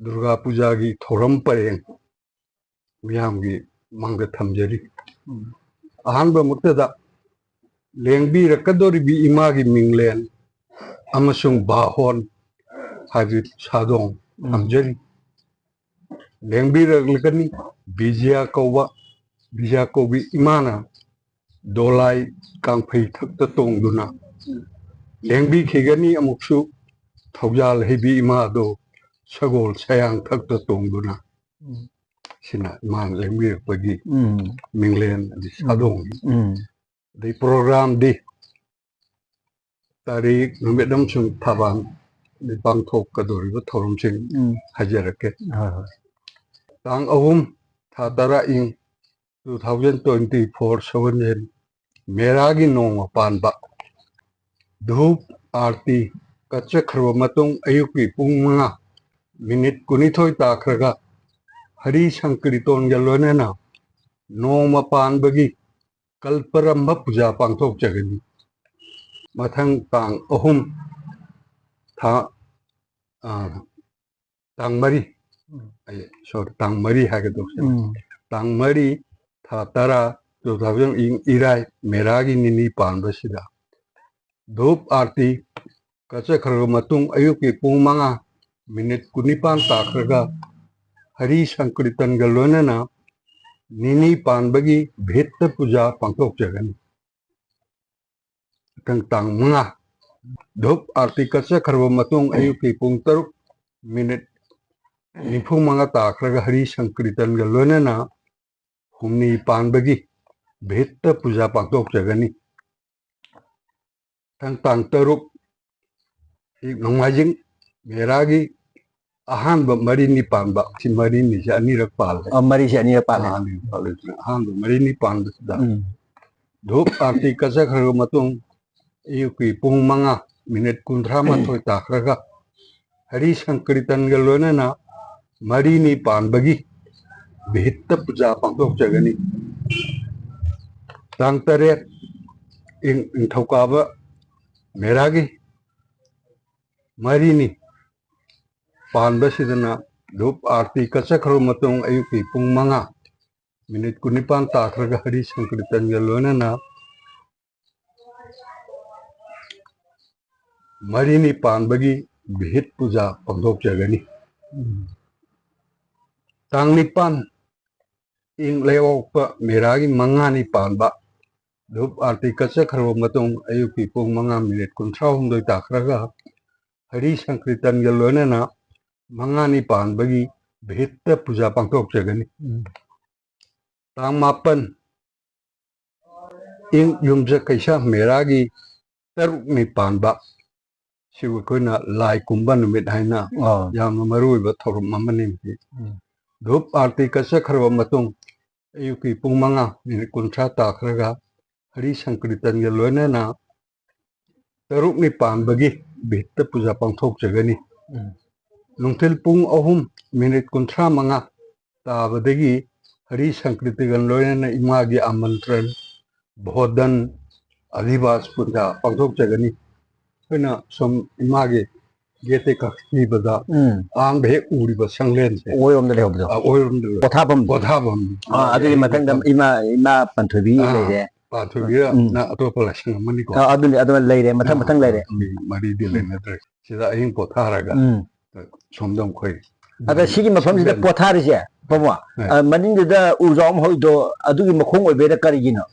ꯗꯨꯔꯒꯥ ꯄꯨꯖꯥꯒꯤ ꯊꯧꯔꯝ ꯄꯔꯦꯡ ꯃꯤꯌꯥꯝꯒꯤ ꯃꯥꯡꯗ ꯊꯝꯖꯔꯤ꯫ ꯎꯝ꯫ ꯑꯍꯥꯟꯕꯃꯛꯇꯗ ꯂꯦꯡꯕꯤꯔꯛꯀꯗꯧꯔꯤꯕꯤ ꯏꯃꯥꯒꯤ ꯃꯤꯡꯂꯦꯟ ꯑꯃꯁꯨꯡ ꯕꯥꯍꯣꯟ ꯍꯥꯏꯕꯗꯤ ꯁꯥꯗꯣꯡ ꯎꯝ꯫ ꯊꯝꯖꯔꯤ꯫ ꯂꯦꯡꯕꯤꯔꯛꯂꯒꯅꯤ ꯕꯤꯖꯤꯌꯥ ꯀꯧꯕ, ꯕꯤꯖꯤꯌꯥ ꯀꯧꯕꯤ ꯏꯃꯥꯅ ꯗꯣꯂꯥꯏ ꯀꯥꯡꯐꯩ ꯊꯛꯇ ꯇꯣꯡꯗꯨꯅ ꯂꯦꯡꯕꯤꯈꯤꯒꯅꯤ꯫ ꯑꯃꯨꯛꯁꯨ ꯊꯧꯖꯥꯜ ꯍꯩꯕꯤ ꯏꯃꯥꯗꯣ ꯁꯒꯣꯜ ꯁꯌꯥꯡ ꯊꯛꯇ ꯇꯣꯡꯗꯨꯅ꯫ ꯎꯝ꯫ ꯁꯤꯅ ꯏꯃꯥꯅ ꯂꯦꯡꯕꯤꯔꯛꯄꯒꯤ ꯎꯝ꯫ ꯃꯤꯡꯂꯦꯟ ꯑꯗꯩ ꯁꯥꯗꯣꯡꯅꯤ꯫ ꯎꯝ꯫ ꯑꯗꯩ ꯄ꯭ꯔꯣꯒ꯭ꯔꯥꯝꯗꯤ ꯇꯥꯔꯤꯛ ꯅꯨꯃꯤꯠ ꯑꯃꯁꯨꯡ ꯊꯧꯔꯝ ꯄꯥꯡꯊꯣꯛꯀꯗꯧꯔꯤꯕ ꯊꯧꯔꯝꯁꯤꯡ ꯎꯝ꯫ ꯍꯥꯏꯖꯔꯛꯀꯦ꯫ ꯍꯣꯏ, ꯍꯣꯏ꯫ ꯇꯥꯡ ꯑꯍꯨꯝ ꯊꯥ ꯇꯔꯥ ꯏꯪ two thousand twenty four ꯁꯒꯣꯜꯁꯦꯟ ꯃꯦꯔꯥꯒꯤ ꯅꯣꯡꯃ ꯄꯥꯟꯕ꯫ ꯙꯨꯞ ꯑꯥꯔꯇꯤ ꯀꯠꯆꯈ꯭ꯔꯕ ꯃꯇꯨꯡ ꯑꯌꯨꯛꯀꯤ ꯄꯨꯡ ꯃꯉꯥ ꯃꯤꯅꯤꯠ ꯀꯨꯟꯅꯤꯊꯣꯏ ꯇꯥꯈ꯭ꯔꯒ ꯍꯔꯤ ꯁꯪꯀ꯭ꯔꯤꯇꯣꯟꯒ ꯂꯣꯏꯅꯅ ꯅꯣꯡꯃ ꯄꯥꯟꯕꯒꯤ ꯀꯜꯄꯔꯝꯕ ꯄꯨꯖꯥ ꯄꯥꯡꯊꯣꯛꯆꯒꯅꯤ꯫ ꯃꯊꯪ ꯇꯥꯡ ꯑꯍꯨꯝ ꯊꯥ, ꯑ, ꯇꯥꯡ ꯃꯔꯤ ꯑꯩ ꯁꯣꯔꯤ, ꯇꯥꯡ ꯃꯔꯤ ꯍꯥꯏꯒꯗꯧꯁꯦ꯫ ꯎꯝ꯫ ꯇꯥꯡ ꯃꯔꯤ, ꯊꯥ ꯇꯔꯥ, two thousand, ꯏꯔꯥꯏ, ꯃꯦꯔꯥꯒꯤ ꯅꯤꯅꯤ ꯄꯥꯟꯕꯁꯤꯗ ꯙꯨꯞ ꯑꯥꯔꯇꯤ ꯀꯠꯆꯈ꯭ꯔꯕ ꯃꯇꯨꯡ ꯑꯌꯨꯛꯀꯤ ꯄꯨꯡ ꯃꯉꯥ ꯃꯤꯅꯤꯠ ꯀꯨꯟꯅꯤꯄꯥꯟ ꯇꯥꯈ꯭ꯔꯒ ꯍꯔꯤ ꯁꯪꯀ꯭ꯔꯤꯇꯟꯒ ꯂꯣꯏꯅꯅ ꯅꯤꯅꯤ ꯄꯥꯟꯕꯒꯤ ꯚꯤꯠꯇ ꯄꯨꯖꯥ ꯄꯥꯡꯊꯣꯛꯆꯒꯅꯤ꯫ ꯃꯊꯪ ꯇꯥꯡ ꯃꯉꯥ, ꯙꯨꯞ ꯑꯥꯔꯇꯤ ꯀꯠꯆꯈ꯭ꯔꯕ ꯃꯇꯨꯡ ꯑꯌꯨꯛꯀꯤ ꯄꯨꯡ ꯇꯔꯨꯛ ꯃꯤꯅꯤꯠ ꯅꯤꯐꯨ ꯃꯉꯥ ꯇꯥꯈ꯭ꯔꯒ ꯍꯔꯤ ꯁꯪꯀ꯭ꯔꯤꯇꯟꯒ ꯂꯣꯏꯅꯅ ꯍꯨꯝꯅꯤ ꯄꯥꯟꯕꯒꯤ ꯚꯤꯠꯇ ꯄꯨꯖꯥ ꯄꯥꯡꯊꯣꯛꯆꯒꯅꯤ꯫ ꯃꯊꯪ ꯇꯥꯡ ꯇꯔꯨꯛ, ꯅꯣꯡꯃꯥꯏꯖꯤꯡ, ꯃꯦꯔꯥꯒꯤ ꯑꯍꯥꯟꯕ ꯃꯔꯤꯅꯤ ꯄꯥꯟꯕ, ꯁꯤ ꯃꯔꯤꯅꯤꯁꯦ ꯑꯅꯤꯔꯛ ꯄꯥꯜꯂꯦ꯫ ꯑ, ꯃꯔꯤꯁꯦ ꯑꯅꯤꯔꯛ ꯄꯥꯜꯂꯦ꯫ ꯑ, ꯑꯅꯤꯔꯛ ꯄꯥꯜꯂꯦ꯫ ꯑꯍꯥꯟꯕ ꯃꯔꯤꯅꯤ ꯄꯥꯟꯕꯁꯤꯗ ꯎꯝ꯫ ꯙꯨꯞ ꯑꯥꯔꯇꯤ ꯀꯠꯆꯈ꯭ꯔꯕ ꯃꯇꯨꯡ ꯑꯌꯨꯛꯀꯤ ꯄꯨꯡ ꯃꯉꯥ ꯃꯤꯅꯤꯠ ꯀꯨꯟꯊ꯭ꯔꯥ ꯃꯥꯊꯣꯏ ꯇꯥꯈ꯭ꯔꯒ ꯍꯔꯤ ꯁꯪꯀ꯭ꯔꯤꯇꯟꯒ ꯂꯣꯏꯅꯅ ꯃꯔꯤꯅꯤ ꯄꯥꯟꯕꯒꯤ ꯚꯤꯠꯇ ꯄꯨꯖꯥ ꯄꯥꯡꯊꯣꯛꯆꯒꯅꯤ꯫ ꯇꯥꯡ ꯇꯔꯦꯠ, ꯏꯪ-, ꯅꯤꯡꯊꯧꯀꯥꯕ ꯃꯦꯔꯥꯒꯤ ꯃꯔꯤꯅꯤ ꯄꯥꯟꯕꯁꯤꯗꯅ ꯙꯨꯞ ꯑꯥꯔꯇꯤ ꯀꯠꯆꯈ꯭ꯔꯕ ꯃꯇꯨꯡ ꯑꯌꯨꯛꯀꯤ ꯄꯨꯡ ꯃꯉꯥ ꯃꯤꯅꯤꯠ ꯀꯨꯟꯅꯤꯄꯥꯟ ꯇꯥꯈ꯭ꯔꯒ ꯍꯔꯤ ꯁꯪꯀ꯭ꯔꯤꯇꯟꯒ ꯂꯣꯏꯅꯅ ꯃꯔꯤꯅꯤ ꯄꯥꯟꯕꯒꯤ ꯚꯤꯠ ꯄꯨꯖꯥ ꯄꯥꯡꯊꯣꯛꯆꯒꯅꯤ꯫ ꯎꯝ꯫ ꯇꯥꯡ ꯅꯤꯄꯥꯟ, ꯏꯪ ꯂꯩꯕꯥꯛꯄꯣꯛꯄ ꯃꯦꯔꯥꯒꯤ ꯃꯉꯥꯅꯤ ꯄꯥꯟꯕ ꯙꯨꯞ ꯑꯥꯔꯇꯤ ꯀꯠꯆꯈ꯭ꯔꯕ ꯃꯇꯨꯡ ꯑꯌꯨꯛꯀꯤ ꯄꯨꯡ ꯃꯉꯥ ꯃꯤꯅꯤꯠ ꯀꯨꯟꯊ꯭ꯔꯥ ꯍꯨꯝꯗꯣꯏ ꯇꯥꯈ꯭ꯔꯒ ꯍꯔꯤ ꯁꯪꯀ꯭ꯔꯤꯇꯟꯒ ꯂꯣꯏꯅꯅ ꯃꯉꯥꯅꯤ ꯄꯥꯟꯕꯒꯤ ꯚꯤꯠꯇ ꯄꯨꯖꯥ ꯄꯥꯡꯊꯣꯛꯆꯒꯅꯤ꯫ ꯎꯝ꯫ ꯇꯥꯡ ꯃꯥꯄꯟ, ꯏꯪ ꯌꯨꯝꯖ ꯀꯩꯁꯥ ꯃꯦꯔꯥꯒꯤ ꯇꯔꯨꯛꯅꯤ ꯄꯥꯟꯕ, ꯁꯤꯕꯨ ꯑꯩꯈꯣꯏꯅ ꯂꯥꯏ ꯀꯨꯝꯕ ꯅꯨꯃꯤꯠ ꯍꯥꯏꯅ ꯑꯥ꯫ ꯌꯥꯝꯅ ꯃꯔꯨ ꯑꯣꯏꯕ ꯊꯧꯔꯝ ꯑꯃꯅꯤ꯫ ꯎꯝ꯫ ꯙꯨꯞ ꯑꯥꯔꯇꯤ ꯀꯠꯆꯈ꯭ꯔꯕ ꯃꯇꯨꯡ ꯑꯌꯨꯛꯀꯤ ꯄꯨꯡ ꯃꯉꯥ ꯃꯤꯅꯤꯠ ꯀꯨꯟꯊ꯭ꯔꯥ ꯇꯥꯈ꯭ꯔꯒ ꯍꯔꯤ ꯁꯪꯀ꯭ꯔꯤꯇꯟꯒ ꯂꯣꯏꯅꯅ ꯇꯔꯨꯛꯅꯤ ꯄꯥꯟꯕꯒꯤ ꯚꯤꯠꯇ ꯄꯨꯖꯥ ꯄꯥꯡꯊꯣꯛꯆꯒꯅꯤ꯫ ꯎꯝ꯫ ꯅꯨꯡꯊꯤꯜ ꯄꯨꯡ ꯑꯍꯨꯝ ꯃꯤꯅꯤꯠ ꯀꯨꯟꯊ꯭ꯔꯥ ꯃꯉꯥ ꯇꯥꯕꯗꯒꯤ ꯍꯔꯤ ꯁꯪꯀ꯭ꯔꯤꯇꯟꯒ ꯂꯣꯏꯅꯅ ꯏꯃꯥꯒꯤ ꯑꯃꯟꯇ꯭ꯔꯟ, ꯚꯣꯗꯟ, ꯑꯙꯤꯕꯥꯁ ꯄꯨꯖꯥ ꯄꯥꯡꯊꯣꯛꯆꯒꯅꯤ꯫ ꯑꯩꯈꯣꯏꯅ ꯁꯨꯝ ꯏꯃꯥꯒꯤ ꯒꯦꯠꯇꯩ ꯀꯛꯈꯤꯕꯗ ꯎꯝ ꯑꯍꯥꯡꯕ ꯍꯦꯛ ꯎꯔꯤꯕ ꯁꯪꯂꯦꯟꯁꯦ ꯑꯣꯏꯔꯣꯝꯗ ꯂꯩꯍꯧꯕꯗꯣ ꯑ, ꯑꯣꯏꯔꯣꯝꯗ ꯂꯩ꯫ ꯄꯣꯊꯥꯐꯝ ꯄꯣꯊꯥꯐꯝ ꯑꯥ ꯑꯗꯨꯒꯤ ꯃꯊꯪꯗ ꯏꯃꯥ ꯏꯃꯥ ꯄꯥꯟꯊꯣꯏꯕꯤ ꯑꯥ, ꯂꯩꯔꯦ ꯄꯥꯟꯊꯣꯏꯕꯤꯅ ꯎꯝ꯫ ꯑꯇꯣꯞꯄ ꯂꯥꯏꯁꯪ ꯑꯃꯅꯤꯀꯣ ꯑꯥ ꯑꯗꯨꯅꯤ ꯑꯗꯨꯃ ꯂꯩꯔꯦ ꯃꯊꯪ ꯃꯊꯪ ꯂꯩꯔꯦ ꯎꯝ ꯃꯔꯤꯗꯤ ꯂꯩꯅꯗ꯭ꯔꯦ꯫ ꯁꯤꯗ ꯑꯍꯤꯡ ꯄꯣꯊꯥꯔꯒ ꯎꯝ ꯁꯣꯝꯗ ꯑꯩꯈꯣꯏ ꯑꯗ ꯁꯤꯒꯤ ꯃꯐꯝꯁꯤꯗ ꯄꯣꯊꯥꯔꯤꯁꯦ ꯄꯥꯕꯨꯡ ꯍꯣꯏ꯫ ꯑ, ꯃꯅꯤꯡꯗꯨꯗ ꯎꯖꯥꯎ ꯑꯃ ꯍꯧꯔꯤꯗꯣ ꯑꯗꯨꯒꯤ ꯃꯈꯣꯡ ꯑꯣꯏꯕꯩꯔ ꯀꯔꯤꯒꯤꯅꯣ?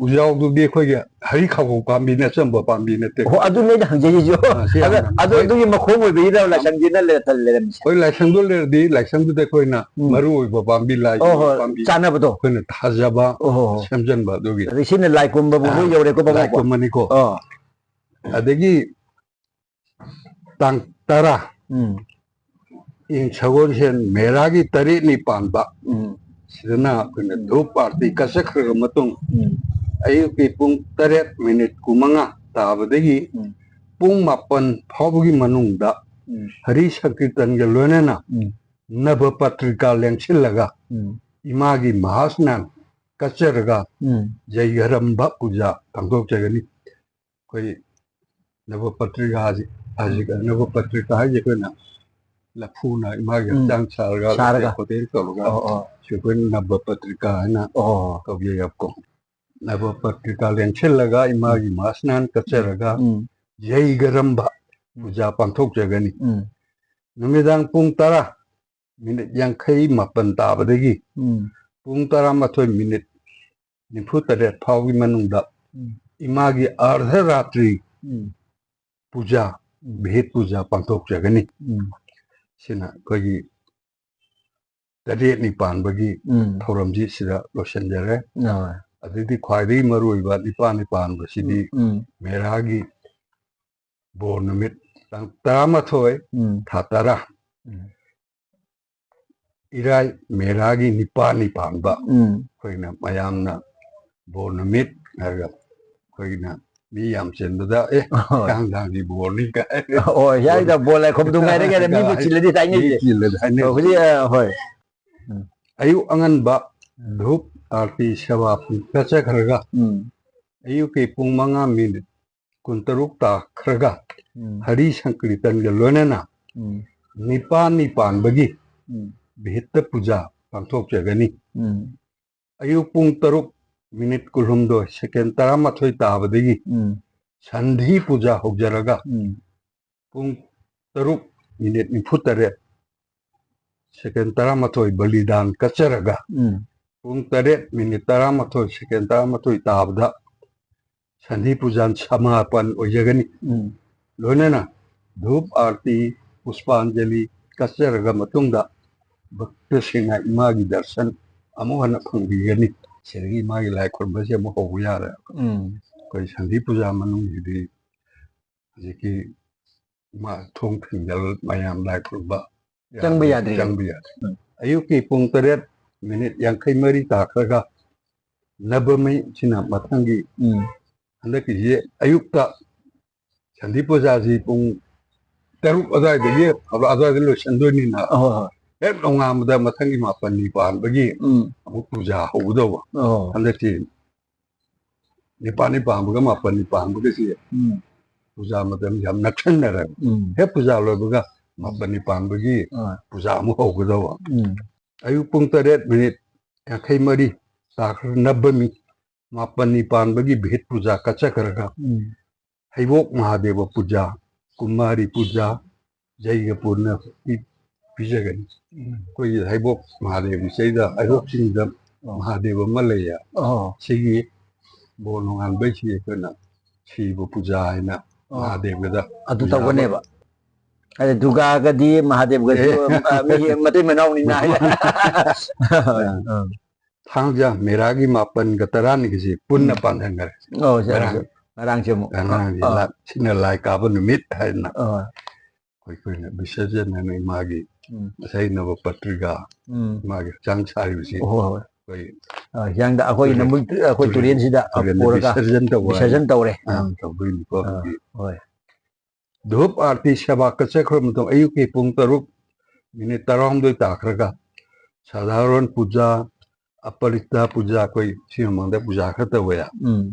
ꯎꯖꯥꯎꯗꯨꯗꯤ ꯑꯩꯈꯣꯏꯒꯤ ꯍꯔꯤ ꯈꯥꯎꯕ ꯄꯥꯝꯕꯤ ꯅꯠꯇ꯭ꯔꯝꯕ ꯄꯥꯝꯕꯤ ꯅꯠꯇꯦ꯫ ꯍꯣ ꯑꯗꯨꯅꯦ ꯑꯩꯅ ꯍꯪꯖꯔꯤꯁꯨ ꯑ, ꯁꯤ ꯌꯥꯝꯅ ꯑꯗꯨ ꯍꯣꯏ꯫ ꯑꯗꯨꯒꯤ ꯃꯈꯣꯡ ꯑꯣꯏꯕꯒꯤꯔ ꯂꯥꯏꯁꯪꯁꯤꯅ ꯂꯩꯔꯝꯃꯤꯁꯦ? ꯍꯣꯏ, ꯂꯥꯏꯁꯪꯗꯣ ꯂꯩꯔꯗꯤ ꯂꯥꯏꯁꯪꯗꯨꯗ ꯑꯩꯈꯣꯏꯅ ꯎꯝ꯫ ꯃꯔꯨ ꯑꯣꯏꯕ ꯄꯥꯝꯕꯤ ꯂꯥꯏ ꯑꯣ ꯍꯣꯏ ꯄꯥꯝꯕꯤ ꯆꯥꯅꯕꯗꯣ ꯑꯩꯈꯣꯏꯅ ꯊꯥꯖꯕ ꯑꯣ ꯍꯣ ꯍꯣ꯫ ꯁꯦꯝꯖꯟꯕ ꯑꯗꯨꯒꯤ ꯑꯗꯩ ꯁꯤꯅ ꯂꯥꯏ ꯀꯨꯝꯕ ꯃꯐꯝ ꯑꯥ, ꯌꯧꯔꯦꯀꯣ ꯄꯥꯕꯨꯡ? ꯂꯥꯏ ꯀꯨꯝꯃꯅꯤꯀꯣ꯫ ꯑꯣ ꯑꯗꯒꯤ ꯇꯥꯡ ꯇꯔꯥ ꯎꯝ ꯏꯪ ꯁꯒꯣꯜꯁꯦꯟ ꯃꯦꯔꯥꯒꯤ ꯇꯔꯦꯠꯅꯤ ꯄꯥꯟꯕ ꯎꯝ ꯁꯤꯗꯅ ꯑꯩꯈꯣꯏꯅ ꯙꯨꯞ ꯑꯥꯔꯇꯤ ꯀꯠꯆꯈ꯭ꯔꯕ ꯃꯇꯨꯡ ꯎꯝ ꯑꯌꯨꯛꯀꯤ ꯄꯨꯡ ꯇꯔꯦꯠ ꯃꯤꯅꯤꯠ ꯀꯨꯟꯃꯉꯥ ꯇꯥꯕꯗꯒꯤ ꯎꯝ ꯄꯨꯡ ꯃꯥꯄꯟ ꯐꯥꯎꯕꯒꯤ ꯃꯅꯨꯡꯗ ꯎꯝ ꯍꯔꯤ ꯁꯪꯀꯤꯔꯇꯟꯒ ꯂꯣꯏꯅꯅ ꯎꯝ ꯅꯕ ꯄꯇ꯭ꯔꯤꯀꯥ ꯂꯦꯡꯁꯤꯜꯂꯒ ꯎꯝ ꯏꯃꯥꯒꯤ ꯃꯍꯥꯁꯅꯥꯟ ꯀꯠꯆꯔꯒ ꯎꯝ ꯖꯩꯒꯔꯝꯕ ꯄꯨꯖꯥ ꯄꯥꯡꯊꯣꯛꯆꯒꯅꯤ꯫ ꯑꯩꯈꯣꯏ ꯅꯕ ꯄꯇ꯭ꯔꯤꯀꯥꯁꯤ ꯍꯧꯖꯤꯛ ꯅꯕ ꯄꯇ꯭ꯔꯤꯀꯥ ꯍꯥꯏꯁꯦ ꯑꯩꯈꯣꯏꯅ ꯂꯐꯨꯅ ꯏꯃꯥꯒꯤ ꯎꯝ꯫ ꯍꯛꯆꯥꯡ ꯁꯥꯔꯒ ꯁꯥꯔꯒ꯫ ꯍꯣꯇꯦꯜ ꯇꯧꯔꯒ ꯑꯣ ꯑꯣ ꯁꯤ ꯑꯩꯈꯣꯏꯅ ꯅꯕ ꯄꯇ꯭ꯔꯤꯀꯥ ꯍꯥꯏꯅ ꯑꯣ ꯀꯧꯖꯩꯑꯕꯀꯣ꯫ ꯅꯕ ꯄꯇ꯭ꯔꯤꯀꯥ ꯂꯦꯡꯁꯤꯜꯂꯒ ꯏꯃꯥꯒꯤ ꯃꯍꯥꯁꯅꯥꯟ ꯀꯠꯆꯔꯒ ꯎꯝ ꯖꯩꯒꯔꯝꯕ ꯄꯨꯖꯥ ꯄꯥꯡꯊꯣꯛꯆꯒꯅꯤ꯫ ꯎꯝ ꯅꯨꯃꯤꯗꯥꯡ ꯄꯨꯡ ꯇꯔꯥ ꯃꯤꯅꯤꯠ ꯌꯥꯡꯈꯩ ꯃꯥꯄꯟ ꯇꯥꯕꯗꯒꯤ ꯎꯝ ꯄꯨꯡ ꯇꯔꯥꯃꯥꯊꯣꯏ ꯃꯤꯅꯤꯠ ꯅꯤꯐꯨ ꯇꯔꯦꯠ ꯐꯥꯎꯒꯤ ꯃꯅꯨꯡꯗ ꯎꯝ ꯏꯃꯥꯒꯤ ꯑꯔꯙ ꯔꯥꯇ꯭ꯔꯤ ꯎꯝ ꯄꯨꯖꯥ ꯚꯦꯠ ꯄꯨꯖꯥ ꯄꯥꯡꯊꯣꯛꯆꯒꯅꯤ꯫ ꯎꯝ ꯁꯤꯅ ꯑꯩꯈꯣꯏꯒꯤ ꯇꯔꯦꯠꯅꯤ ꯄꯥꯟꯕꯒꯤ ꯎꯝ ꯊꯧꯔꯝꯁꯤ ꯁꯤꯗ ꯂꯣꯏꯁꯤꯟꯖꯔꯦ꯫ ꯑꯥ ꯑꯗꯩꯗꯤ ꯈ꯭ꯋꯥꯏꯗꯒꯤ ꯃꯔꯨꯑꯣꯏꯕ ꯅꯤꯄꯥꯜꯅꯤ ꯄꯥꯟꯕꯁꯤꯗꯤ ꯎꯝ ꯃꯦꯔꯥꯒꯤ ꯕꯣꯔ ꯅꯨꯃꯤꯠ ꯇꯥꯡ ꯇꯔꯥꯃꯥꯊꯣꯏ ꯎꯝ ꯊꯥ ꯇꯔꯥ ꯎꯝ ꯏꯔꯥꯏ ꯃꯦꯔꯥꯒꯤ ꯅꯤꯄꯥꯜꯅꯤ ꯄꯥꯟꯕ ꯎꯝ ꯑꯩꯈꯣꯏꯅ ꯃꯌꯥꯝꯅ ꯕꯣꯔ ꯅꯨꯃꯤꯠ ꯍꯥꯏꯔꯒ ꯑꯩꯈꯣꯏꯅ ꯃꯤ ꯌꯥꯝ ꯆꯤꯟꯕꯗ ꯑꯦ ꯍꯣꯏ꯫ ꯀꯥꯡ ꯊꯥꯡꯒꯤ ꯕꯣꯔꯅꯤ ꯀꯥꯏ ꯑꯣ ꯌꯥꯏꯗ ꯕꯣꯜ ꯂꯥꯏꯈꯣꯝꯗꯨ ꯉꯥꯏꯔꯒ ꯃꯤꯕꯨ ꯆꯤꯜꯂꯗꯤ ꯇꯥꯏꯅꯩꯁꯦ꯫ ꯆꯤꯜꯂꯗꯤ ꯍꯥꯏꯅꯩ꯫ ꯑꯣ, ꯍꯧꯖꯤꯛ ꯑ, ꯍꯣꯏ ꯑꯌꯨꯛ ꯑꯉꯟꯕ ꯙꯨꯞ ꯑꯥꯔꯇꯤ ꯁꯦꯕꯥ ꯄꯨꯡ ꯆꯠꯆꯈ꯭ꯔꯒ ꯎꯝ ꯑꯌꯨꯛꯀꯤ ꯄꯨꯡ ꯃꯉꯥ ꯃꯤꯅꯤꯠ ꯀꯨꯟꯇꯔꯨꯛ ꯇꯥꯈ꯭ꯔꯒ ꯎꯝ꯫ ꯍꯔꯤ ꯁꯪꯀꯤꯔꯇꯟꯒ ꯂꯣꯏꯅꯅ ꯎꯝ꯫ ꯅꯤꯄꯥꯜꯅꯤ ꯄꯥꯟꯕꯒꯤ ꯎꯝ꯫ ꯕꯤꯍꯤꯠꯇ ꯄꯨꯖꯥ ꯄꯥꯡꯊꯣꯛꯆꯒꯅꯤ꯫ ꯎꯝ꯫ ꯑꯌꯨꯛ ꯄꯨꯡ ꯇꯔꯨꯛ ꯃꯤꯅꯤꯠ ꯀꯨꯟꯍꯨꯝꯗꯣꯏ ꯁꯦꯀꯦꯟ ꯇꯔꯥꯃꯥꯊꯣꯏ ꯇꯥꯕꯗꯒꯤ ꯎꯝ꯫ ꯁꯟꯙꯤ ꯄꯨꯖꯥ ꯍꯧꯖꯔꯒ ꯎꯝ꯫ ꯄꯨꯡ ꯇꯔꯨꯛ ꯃꯤꯅꯤꯠ ꯅꯤꯐꯨ ꯇꯔꯦꯠ ꯁꯦꯀꯦꯟ ꯇꯔꯥꯃꯥꯊꯣꯏ ꯕꯂꯤꯗꯥꯟ ꯀꯠꯆꯔꯒ ꯎꯝ꯫ ꯄꯨꯡ ꯇꯔꯦꯠ ꯃꯤꯅꯤꯠ ꯇꯔꯥꯃꯥꯊꯣꯏ ꯁꯦꯀꯦꯟ ꯇꯔꯥꯃꯥꯊꯣꯏ ꯇꯥꯕꯗ ꯁꯟꯙꯤ ꯄꯨꯖꯥꯟ ꯁꯃꯥꯄꯟ ꯑꯣꯏꯖꯒꯅꯤ꯫ ꯎꯝ꯫ ꯂꯣꯏꯅꯅ ꯙꯨꯞ ꯑꯥꯔꯇꯤ, ꯄꯨꯁꯄꯥꯟꯖꯂꯤ ꯀꯠꯆꯔꯒ ꯃꯇꯨꯡꯗ ꯚꯛꯇꯁꯤꯡꯅ ꯏꯃꯥꯒꯤ ꯗꯔꯁꯟ ꯑꯃꯨꯛ ꯍꯟꯅ ꯐꯪꯕꯤꯒꯅꯤ꯫ ꯁꯤꯗꯒꯤ ꯏꯃꯥꯒꯤ ꯂꯥꯏ ꯈꯨꯔꯨꯝꯕꯁꯦ ꯑꯃꯨꯛ ꯍꯧꯕ ꯌꯥꯔꯦ꯫ ꯎꯝ꯫ ꯑꯩꯈꯣꯏ ꯁꯟꯙꯤ ꯄꯨꯖꯥ ꯃꯅꯨꯡꯁꯤꯗꯤ ꯍꯧꯖꯤꯛꯀꯤ ꯃꯥ ꯊꯣꯡ ꯊꯤꯡꯖꯤꯜ ꯃꯌꯥꯝ ꯂꯥꯏ ꯈꯨꯔꯨꯝꯕ ꯆꯪꯕ ꯌꯥꯗ꯭ꯔꯤ꯫ ꯆꯪꯕ ꯌꯥꯗ꯭ꯔꯤ꯫ ꯎꯝ꯫ ꯑꯌꯨꯛꯀꯤ ꯄꯨꯡ ꯇꯔꯦꯠ ꯃꯤꯅꯤꯠ ꯌꯥꯡꯈꯩ ꯃꯔꯤ ꯇꯥꯈ꯭ꯔꯒ ꯅꯕꯃꯤ ꯁꯤꯅ ꯃꯊꯪꯒꯤ ꯎꯝ꯫ ꯍꯟꯗꯛꯀꯤꯁꯤ ꯑꯌꯨꯛꯇ ꯁꯟꯙꯤ ꯄꯨꯖꯥꯁꯤ ꯄꯨꯡ ꯇꯔꯨꯛ ꯑꯗꯨꯋꯥꯏꯗꯒꯤ ꯑꯗꯨꯋꯥꯏꯗ ꯂꯣꯏꯁꯤꯟꯗꯣꯏꯅꯤꯅ ꯍꯣꯏ, ꯍꯣꯏ꯫ ꯍꯦꯛ ꯅꯣꯡꯉꯥꯟꯕꯗ ꯃꯊꯪꯒꯤ ꯃꯥꯄꯟꯅꯤ ꯄꯥꯟꯕꯒꯤ ꯎꯝ꯫ ꯑꯃꯨꯛ ꯄꯨꯖꯥ ꯍꯧꯒꯗꯧꯕ꯫ ꯑꯣ꯫ ꯍꯟꯗꯛꯀꯤ ꯅꯤꯄꯥꯜꯅꯤ ꯄꯥꯟꯕꯒ ꯃꯥꯄꯜꯅꯤ ꯄꯥꯟꯕꯒꯁꯤ ꯎꯝ꯫ ꯄꯨꯖꯥ ꯃꯇꯝ ꯌꯥꯝ ꯅꯛꯁꯟꯅꯔꯦꯕ꯫ ꯎꯝ꯫ ꯍꯦꯛ ꯄꯨꯖꯥ ꯂꯣꯏꯕꯒ ꯃꯥꯄꯜꯅꯤ ꯄꯥꯟꯕꯒꯤ ꯑꯥ꯫ ꯄꯨꯖꯥ ꯑꯃꯨꯛ ꯍꯧꯒꯗꯧꯕ꯫ ꯎꯝ꯫ ꯑꯌꯨꯛ ꯄꯨꯡ ꯇꯔꯦꯠ ꯃꯤꯅꯤꯠ ꯌꯥꯡꯈꯩ ꯃꯔꯤ ꯇꯥꯈ꯭ꯔ ꯅꯕꯃꯤ ꯃꯥꯄꯜꯅꯤ ꯄꯥꯟꯕꯒꯤ ꯚꯤꯠ ꯄꯨꯖꯥ ꯀꯠꯆꯈ꯭ꯔꯒ ꯎꯝ꯫ ꯍꯩꯕꯣꯛ ꯃꯍꯥꯗꯦꯕ ꯄꯨꯖꯥ, ꯀꯨꯃꯥꯔꯤ ꯄꯨꯖꯥ, ꯖꯩꯒ ꯄꯨꯟꯅ ꯄꯤ-, ꯄꯤꯖꯒꯅꯤ꯫ ꯎꯝ꯫ ꯑꯩꯈꯣꯏꯒꯤ ꯍꯩꯕꯣꯛ ꯃꯍꯥꯗꯦꯕ ꯏꯁꯩꯗ ꯍꯩꯕꯣꯛ ꯆꯤꯡꯗ ꯑꯣ꯫ ꯃꯍꯥꯗꯦꯕ ꯑꯃ ꯂꯩꯌꯦ꯫ ꯑꯣ꯫ ꯁꯤꯒꯤ ꯕꯣꯔ ꯅꯣꯡꯉꯥꯟꯕꯩꯁꯤ ꯑꯩꯈꯣꯏꯅ ꯁꯤꯕ ꯄꯨꯖꯥ ꯍꯥꯏꯅ ꯑꯣ꯫ ꯃꯍꯥꯗꯦꯕꯗ ꯑꯗꯨ ꯄꯨꯖꯥ ꯑꯃ ꯇꯧꯒꯅꯦꯕ꯫ ꯍꯥꯏꯗꯤ ꯗꯨꯔꯒꯥꯒꯗꯤ ꯃꯍꯥꯗꯦꯕꯒꯁꯨ, ꯑꯦ꯫ ꯑ, ꯃꯤꯒꯤ ꯃꯇꯩ ꯃꯅꯥꯎꯅꯤꯅ ꯍꯥꯏꯅ꯫ ꯑ꯫ ꯑ꯫ ꯊꯥꯡꯖ ꯃꯦꯔꯥꯒꯤ ꯃꯥꯄꯟꯒ ꯇꯔꯥꯅꯤꯒꯤꯁꯤ ꯄꯨꯟꯅ ꯎꯝ꯫ ꯄꯥꯡꯍꯟꯈꯔꯦ꯫ ꯑꯣ, ꯁꯦ, ꯉꯔꯥꯡ꯫ ꯁꯦ꯫ ꯉꯔꯥꯡꯁꯦ ꯑꯃꯨꯛ꯫ ꯉꯔꯥꯡꯁꯦ ꯑꯥ꯫ ꯂꯥ-, ꯁꯤꯅ ꯂꯥꯏ ꯀꯥꯕ ꯅꯨꯃꯤꯠ ꯍꯥꯏꯅ ꯑꯥ꯫ ꯑꯩꯈꯣꯏꯅ ꯕꯤꯁꯔꯖꯟ ꯍꯥꯏꯅ ꯏꯃꯥꯒꯤ ꯎꯝ꯫ ꯉꯁꯥꯏ ꯅꯕ ꯄꯇ꯭ꯔꯤꯀꯥ ꯎꯝ꯫ ꯏꯃꯥꯒꯤ ꯍꯛꯆꯥꯡ ꯁꯥꯔꯤꯕꯁꯤ ꯍꯣꯏ, ꯍꯣꯏ꯫ ꯑꯩꯈꯣꯏ ꯑ, ꯍꯤꯌꯥꯡꯗ ꯑꯩꯈꯣꯏ ꯇꯨꯔꯦꯜ, ꯅꯝꯕꯨꯜ-, ꯑꯩꯈꯣꯏ ꯇꯨꯔꯦꯜꯗ ꯇꯨꯔꯦꯜꯁꯤꯗ ꯇꯨꯔꯦꯜꯗ ꯄꯨꯔꯒ ꯕꯤꯁꯔꯖꯟ ꯇꯧꯕ ꯕꯤꯁꯔꯖꯟ ꯍꯥꯏꯅ꯫ ꯇꯧꯔꯦ꯫ ꯑꯥ, ꯎꯝ꯫ ꯇꯧꯗꯣꯏꯅꯤꯀꯣ꯫ ꯑꯥ, ꯑꯗꯨꯒꯤ ꯍꯣꯏ꯫ ꯙꯨꯞ ꯑꯥꯔꯇꯤ ꯁꯦꯕꯥ ꯀꯠꯆꯈ꯭ꯔꯕ ꯃꯇꯨꯡ ꯑꯌꯨꯛꯀꯤ ꯄꯨꯡ ꯇꯔꯨꯛ ꯃꯤꯅꯤꯠ ꯇꯔꯥꯍꯨꯝꯗꯣꯏ ꯇꯥꯈ꯭ꯔꯒ ꯁꯥꯙꯥꯔꯣꯟ ꯄꯨꯖꯥ, ꯑꯄꯔꯤꯇꯥ ꯄꯨꯖꯥ, ꯑꯩꯈꯣꯏ ꯁꯤ ꯃꯃꯥꯡꯗ ꯄꯨꯖꯥ ꯈꯔ ꯇꯧꯋꯦ꯫ ꯎꯝ꯫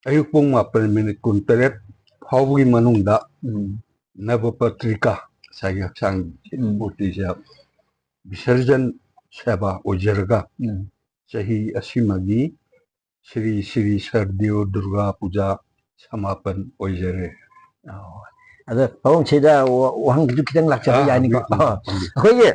ꯑꯌꯨꯛ ꯄꯨꯡ ꯃꯥꯄꯟ ꯃꯤꯅꯤꯠ ꯀꯨꯟꯇꯔꯦꯠ ꯐꯥꯎꯕꯒꯤ ꯃꯅꯨꯡꯗ ꯎꯝ꯫ ꯅꯕꯄꯇ꯭ꯔꯤꯀꯥ, ꯉꯁꯥꯏꯒꯤ ꯍꯛꯆꯥꯡ ꯎꯝ꯫ ꯃꯨꯔꯇꯤꯁꯦ ꯕꯤꯁꯔꯖꯟ ꯁꯦꯕꯥ ꯑꯣꯏꯖꯔꯒ ꯎꯝ꯫ ꯆꯍꯤ ꯑꯁꯤꯃꯒꯤ ꯁ꯭ꯔꯤ ꯁ꯭ꯔꯤ ꯁꯔꯗꯤꯌꯣ ꯗꯨꯔꯒꯥ ꯄꯨꯖꯥ ꯁꯃꯥꯄꯟ ꯑꯣꯏꯖꯔꯦ꯫ ꯑꯣ꯫ ꯑꯗ ꯄꯥꯕꯨꯡ ꯁꯤꯗ ꯋꯥ-, ꯋꯥꯍꯪ ꯈꯤꯇꯪ ꯂꯥꯛꯆꯕ ꯑꯥ, ꯌꯥꯅꯤꯀꯣ? ꯍꯪꯕꯤꯌꯨ, ꯍꯪꯕꯤꯌꯨ, ꯑꯣ꯫ ꯍꯪꯕꯤꯌꯨ꯫ ꯑꯩꯈꯣꯏꯒꯤ